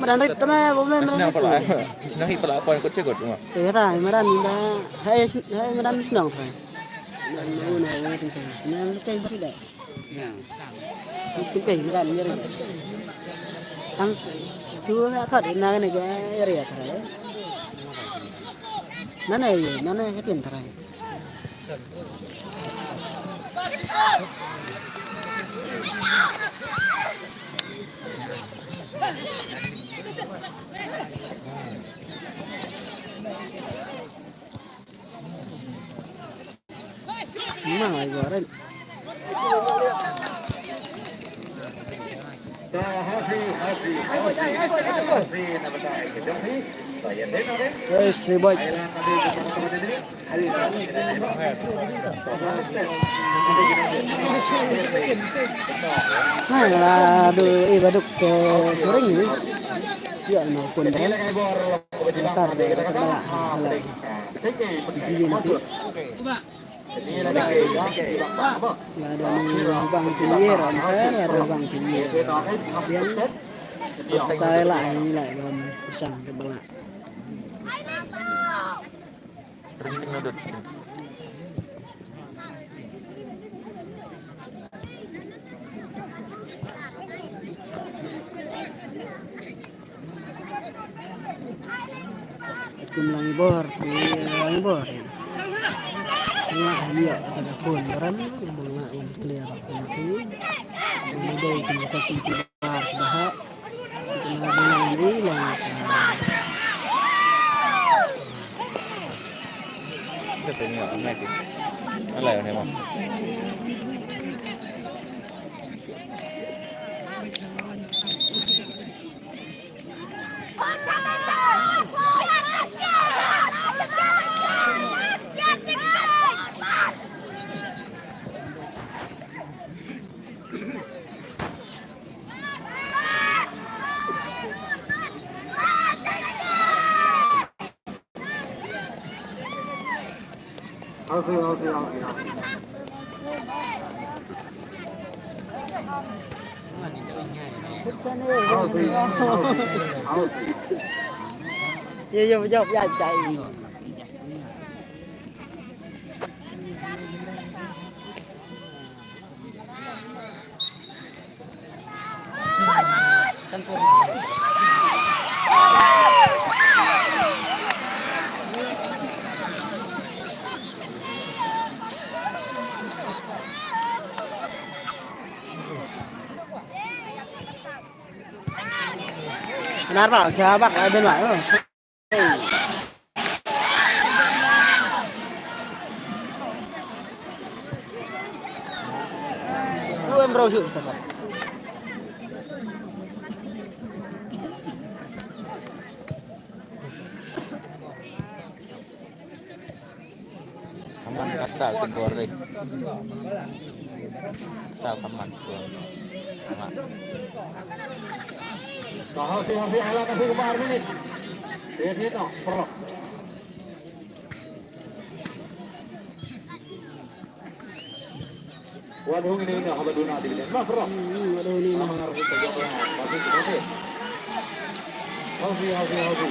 Madan rit tama bo men madan rit. Shnong hi pala pon kot chegot ma. Eh ta madan da. Hai hai madan shnong sa. Madan ma una ya tingkai. Madan tingkai bari da. Tingkai madan ya ri. Tang chu ha thot na ne ga ya ri ya thara. Nane nane ka tin thara. Mang ai gua ren. Guys, ribot. Hai la du i baduk ke suring ni. Ya na kun deh. Tar deh tar bala. Bala. Biji na pi. La da ni bang pinyer anta la da bang pinyer. Biang. Tai la ni la bang pisang ke bala. Ring ting nodot. Kum lang bor, lang bor. Nga hanya kata ka pun baram, bang nga um clear aku. Bang dai kum kata ki bar baha. Ye ye jawab ya jai. Nar ba sa bak la ben ba. Em bro shoot. Aman kata si goreng. Sa ka man tu. Anak. Tahu si Hafiz Alam masih gemar ni. Dia ni tau, perok. Wan hung ini ina haba duna di bidang. Mas roh. Hmm, wan hung ini ina. Amar kita jawab lah. Masih, masih. Hausi, hausi, hausi.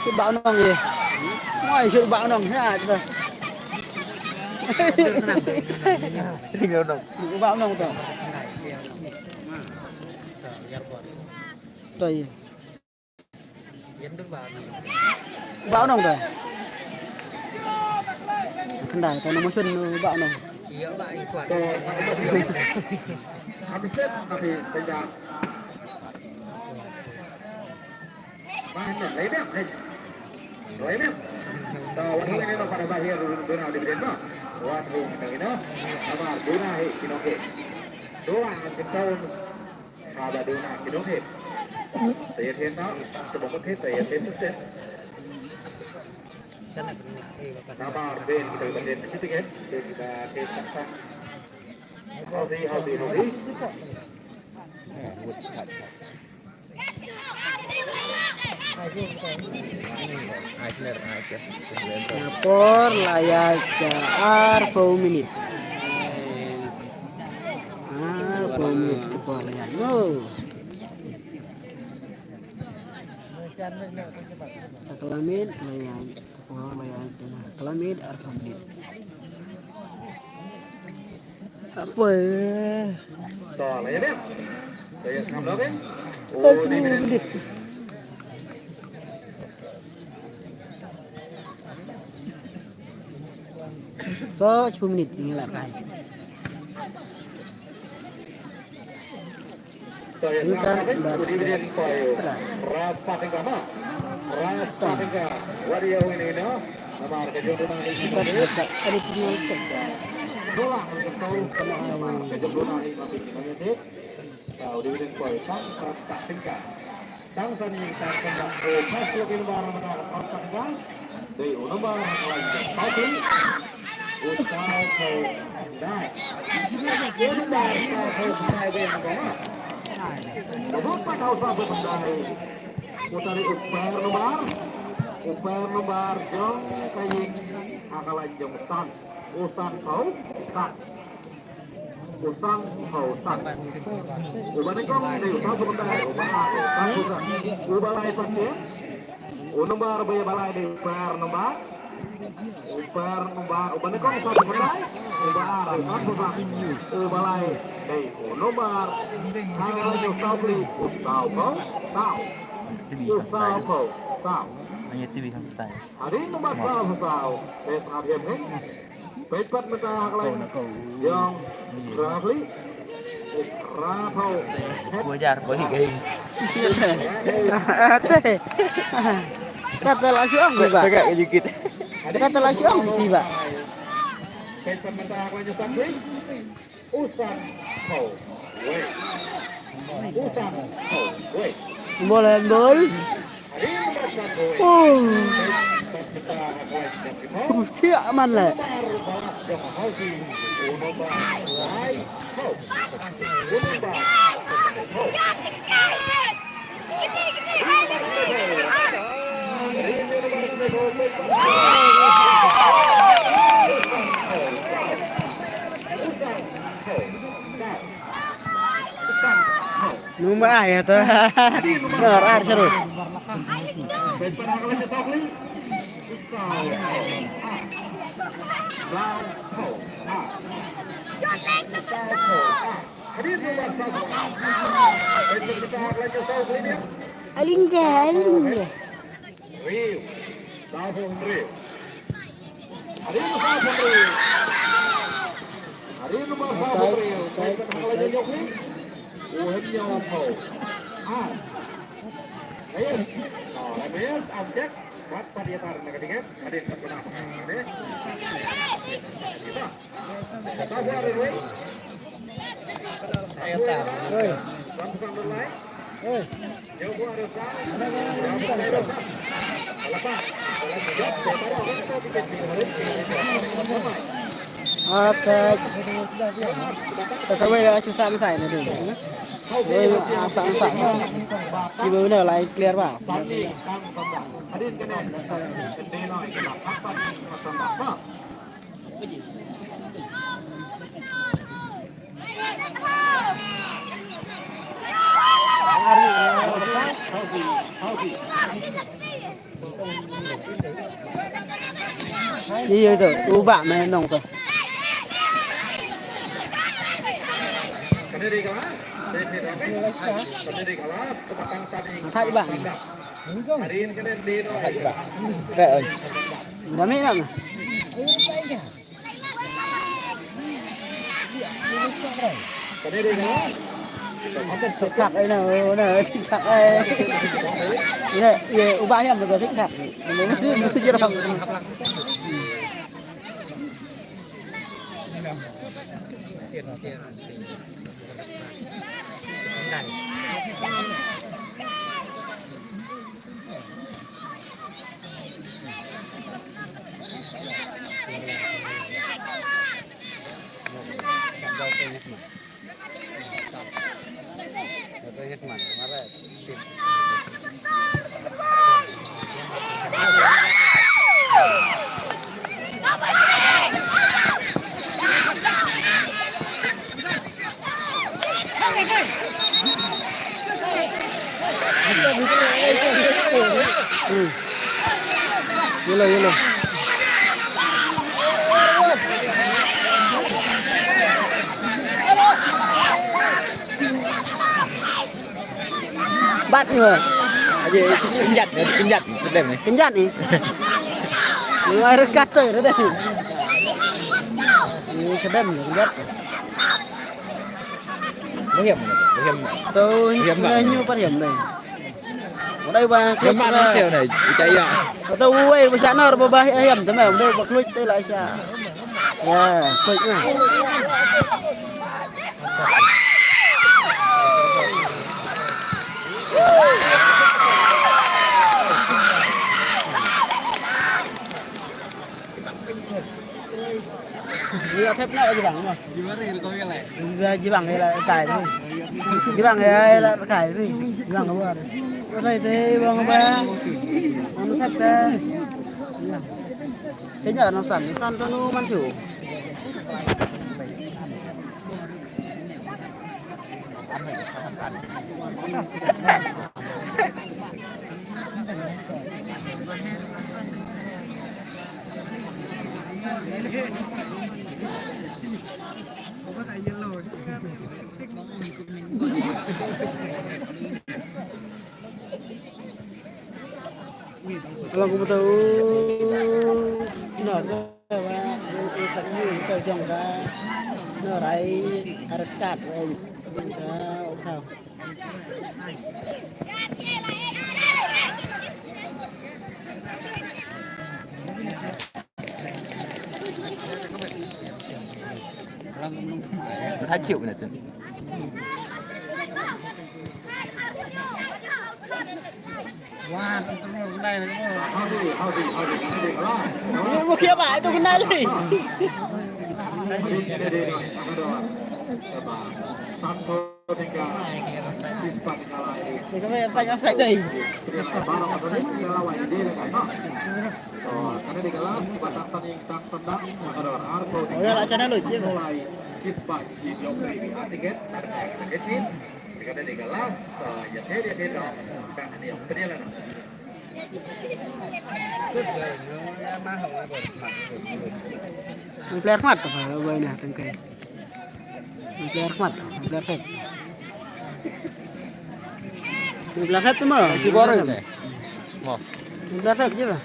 Shu ba nong ye. Moi shu ba nong ha ta. Ring nong. Ba nong ta. Ta ye. Ba nong ta. Kandai ta nong musun ba nong. Habis set, habis tendang. Ba nong, lai biang, lai. Lai biang. Ta wan hung ini no pada bahir duna di biden no. Wan hung ini no. Amar duna hi kino ke. Dua ang kitaun. Haba duna kino ke. Saya tenda, sebab ke saya tenda. Sabar, ben kita biden sedikit. Kita ke tak. Hausi, hausi, hausi. Por la ïaid ka arphew minit. Arphew minit ka por la ïaid. No. Ka la minit la ïaid. Ka por la ïaid. Ka la minit arphew minit. Apa? To, la ïa bem. To ïa sngap lo bem. Oh, ni bem. So, sepuluh minit ni lah kan. Bukan, bukan. Bukan, bukan. Ada tinggal tek. Kena awal. Tang sa ni tang sa ko pas lo kin bar na ka. Dei u nombar haka lai jong ka. U saw phew khyndai. U nombar saw phew khyndai dei hangto. U nombar saw phew khyndai. Uta dei u pair nombar. U pair nombar jong ka ïing haka lai jong u san. U san phew san. U san phew san. Uba nyngkong dei u saw phew khyndai, uba ar u san phew san. Uba lai pat dei. U nombar ba ïa ba lai dei u pair nombar. U pair nombar, uba nyngkong u saw phew khyndai, uba ar u san phew san. Uba lai dei u nombar. Haka lai jong u saw phew, u saw phew saw. U saw phew saw. Hynrei nombar saw phew saw. Dei sngap ïa phi. Peit pat mynta ha ka lai jong Bradley. Bradley. Dua hajar ko hi gai. Te. Kata la shu ong ba. Tegak ke jukit. Kata la shu ong ba. Peit pat mynta ha ka lai jong Bradley. U san phew wei. U san phew wei. Bol handball. Oh. Uf, thiah man le. Number ai to. Nor ar seru. Aling je, aling je. Riu. Saw phew hynriew. Hari nombor satu. Hari nombor satu. Offside, offside, offside. Hei. Hei. Offside. Ka kawei ka chu sam sai na ding. Wei, ah, sam sai. Ki ba na lai clear ba. Ni yo to, u ba me nong to. Thaj ba. Thaj ba. Re oi. Ba me nong. Thak ai na, na thak ai. Ina, ye, u ba hiam ba thak. Ina, ina, ina, ina. Yellow, yellow. Bat ni ba. Aje kynjat, kynjat, kynjat ni. Kynjat ni. Ni ai rekat tu dah. Ni kedem kynjat. Hiam, hiam. Tu hiam ni pat hiam ni. Udah ba. Hiam mana sel ni? Ita ya. Tu wei ba sha nor ba ba hiam tu meh. Udah ba kluit tu lah sha. Ya, kluit ni. Iya, thep na jibang mo. Jibang ila kai ni. Jibang ila kai ni. Jibang ka war. Utai te bang ba. Anu thep ka. Senya na san, san tu nu man chu. Alang kumta u na ka wa u ka ni ka jong ka na rai arkat wen jong ka u ka. Alang kumta u. Ka chiu na tin. Wah, tentu benar ni. Ini mau kira apa? Itu kenal ni. Ni kami offside, offside dai. Ora lah sana lu je. Player khmat apa boy na tengkai. Player khmat, player khmat. Player khmat tu mah. Si boring ni. Mo. Player khmat je lah.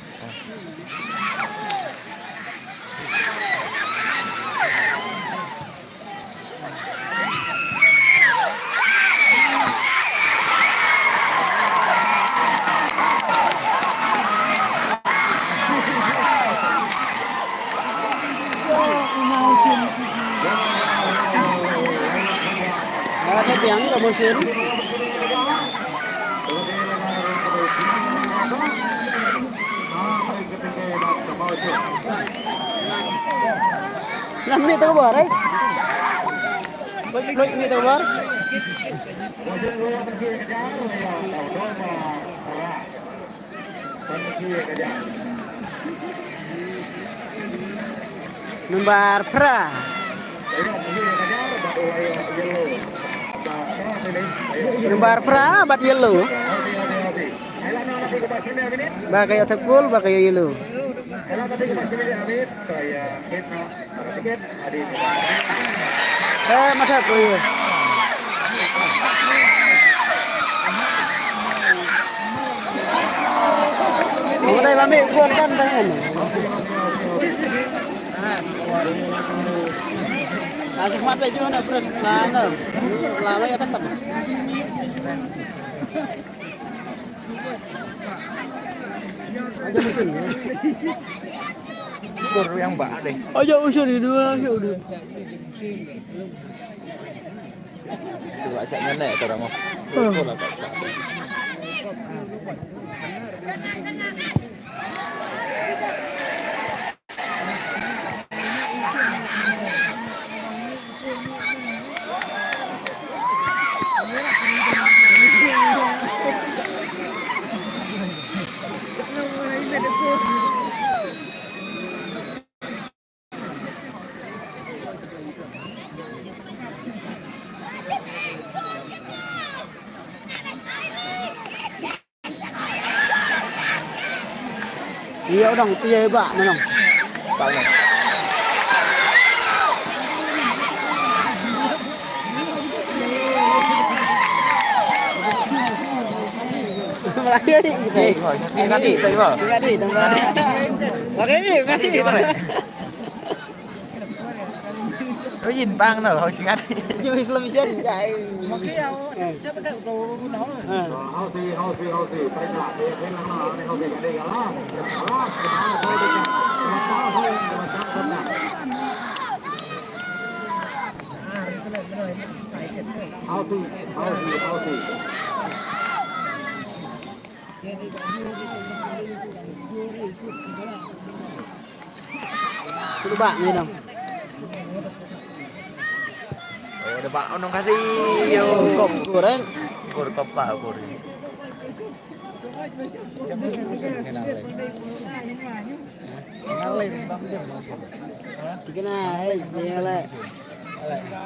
Ah, te biang ka musim. Lam mih tu bar, eh? Lam mih tu bar. Number phra. Number phra bad yellow. Ba ka ïoh thep gol, ba ka ïoh yellow. Eh, masa tu ya. Udah, mami, keluarkan tangan. Asik mati juga nak terus, nah, nah. Lama ya tempat. Aja mesin. Kur yang ba deh. Aja usul ni dua, aja udah. Sila siap nyenek tu orang. Kur lah tak. Iya, dong, iya, ba, na, dong. Melayu ni kita. Eh, nanti, nanti, nanti. Melayu ni, melayu. Ôi, nhìn bang nào không xin ngắt. Chứ Islam Mission, chạy. Mà cái áo, chắc cái cậu đồ nó. Kudu ba ngi nang. Oh, da ba nang kasi. Kop kuren. Kur kop pa kur. Tikna, eh, tikna le.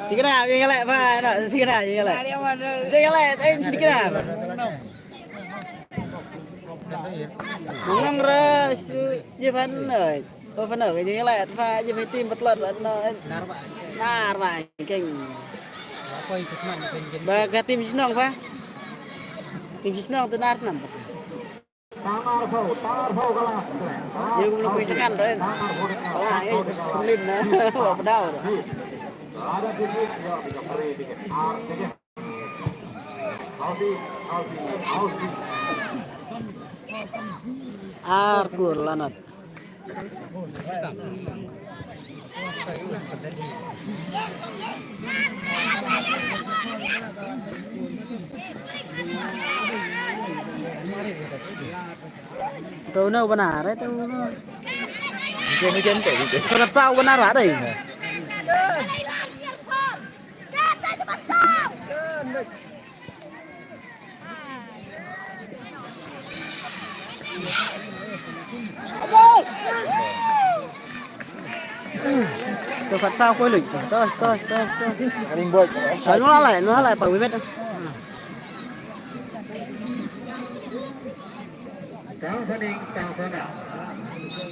Tikna, tikna le, ba, no, tikna, tikna le. Tikna le, eh, tikna. Nong ra su ji fan no. O fan no ji la fa ji fa tim patlot no. Nar ba keng. Ba ka tim shnong fa. Tim shnong tu nar snam. Ye kum lu pui sekan tu. Wah, eh, kumlin na. Wah, pedau. Ar kur lanot. Tau na u bana re tau na. Jom jom tau. Terpaksa u bana re. Terpaksa aku lagi. Terus terus terus terus. Aning boy. Anu lah lah, anu lah lah, Pak Wimet.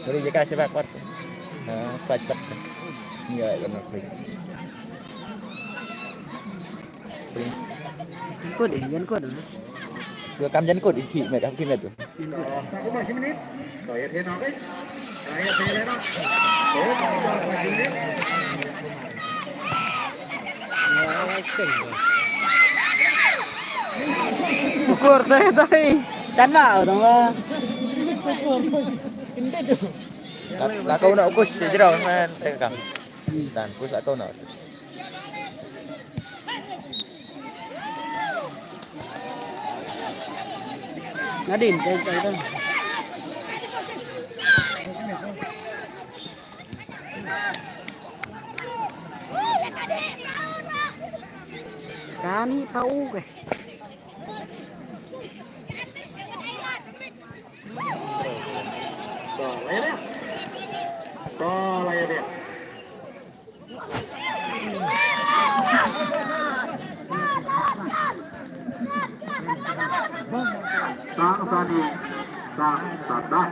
Beri je ka sebab kuat. Ha, kuat kuat. Enggak kena klik. Kod eh, jan kod. Suka kam jan kod iki met, iki met. Jan kod. Ukur tai tai. Chan ma tong ba. La, la kau nak ukus sejrau man tekam. Dan kus la kau nak. Nadin tai tai tai. Kani pau ke. Sang sani, sang sandai.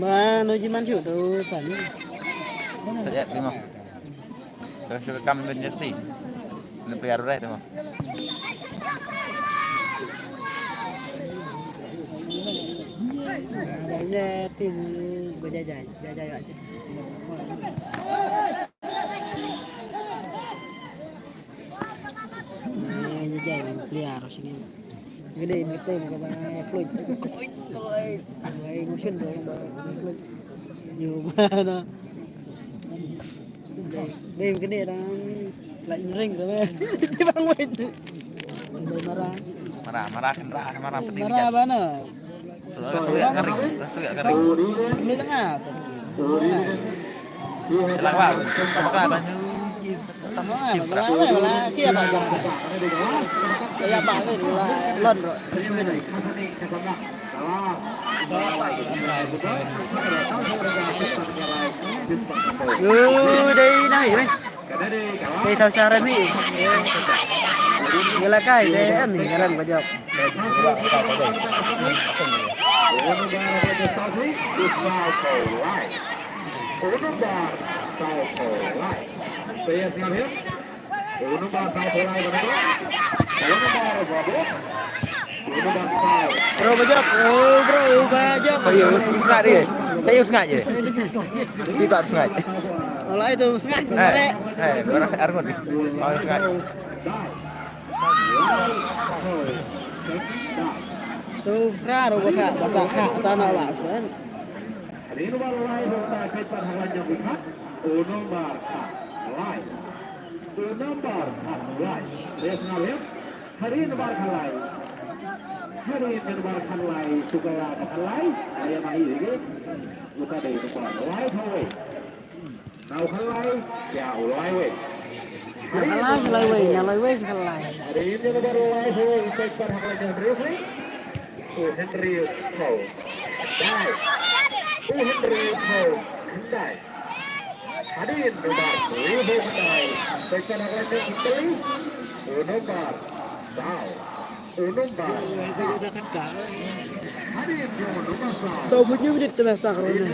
Ba no jiman shu tu sani. Saja lima. Terus kam ben jersey. Ni player udah tu. Ba ne tim ba jajai, jajai aja. Jajai player sini. Gede ni tim ka ba fluid. Ai musun tu ba fluid. Jumana. Dei kene dang lait ring tu. Bang wait. Marah. Marah, marah kan marah, marah penting. Marah bana. Suya kering, suya kering. Kami tengah. Silakan. Apa kata ni? Tama, wala, wala, kia ba. Kaya ba ni, wala, lon ro. Yo, dei nai, wei. Dei tau sara mi. Wala kai, dei em ni, garam ka jok. Unu bar saw phew lai. Players ngam hiam? Unu bar saw phew lai ba na ba. Unu bar ba ba. Unu bar saw. Bro, bajak. Oh, bro, bajak. Ayo, sngat dia. Saya sngat je. Kita sngat. Alai tu sngat. Hai, hai, orang arngut. Mau sngat. Tu pra ro ba kha, ba sa kha, sa na ba sen. Ri number lai, hota kai par hawa nya bukha. U number khat lai. U number khat lai. Res na lem. Hari number khat lai. Hari number khat lai. Sukaya khat lai. Aya mai lagi. Uta dei number lai thawai. Nau khat lai, ya, u lai wei. Nau khat lai, lai wei, nau lai wei, khat lai. Ada yang dia bar lai wei, inside par hak lai jam referee. U Henry Paul. Dai. U Henry Paul. Dai. Ada yang bar lai wei, dai. Inside par hak lai jam referee. U number saw. Saw phew hynñiew minit te masa ka rone.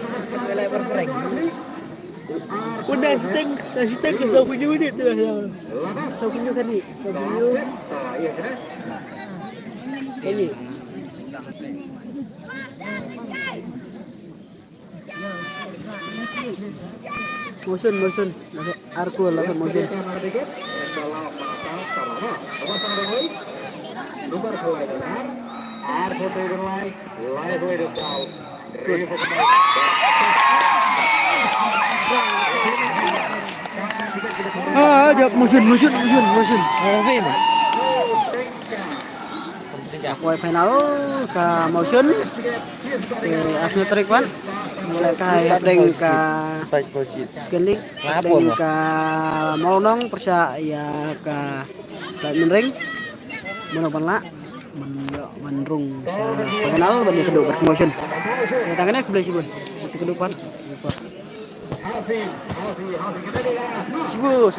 Unda shooting, da shooting ka saw phew hynñiew minit te masa. Saw phew hynñiew kane, saw phew hynñiew. Kane. Motion, motion. Ar kol la motion. Ah, jap, motion, motion, motion, motion. Motion. Ka kwai final ka motion. Ke Arsenal tarik wan. Mulai ka hapdeng ka second leg. Hapdeng ka Mawlyngnong pyrshah ïa ka Plaid Mynring. Mano ban lah ban ïoh ban rung sa final ban ïa ka duk bar ka motion. Ïa tang kane khublei shibun. Sa ka duk pat. Shibun.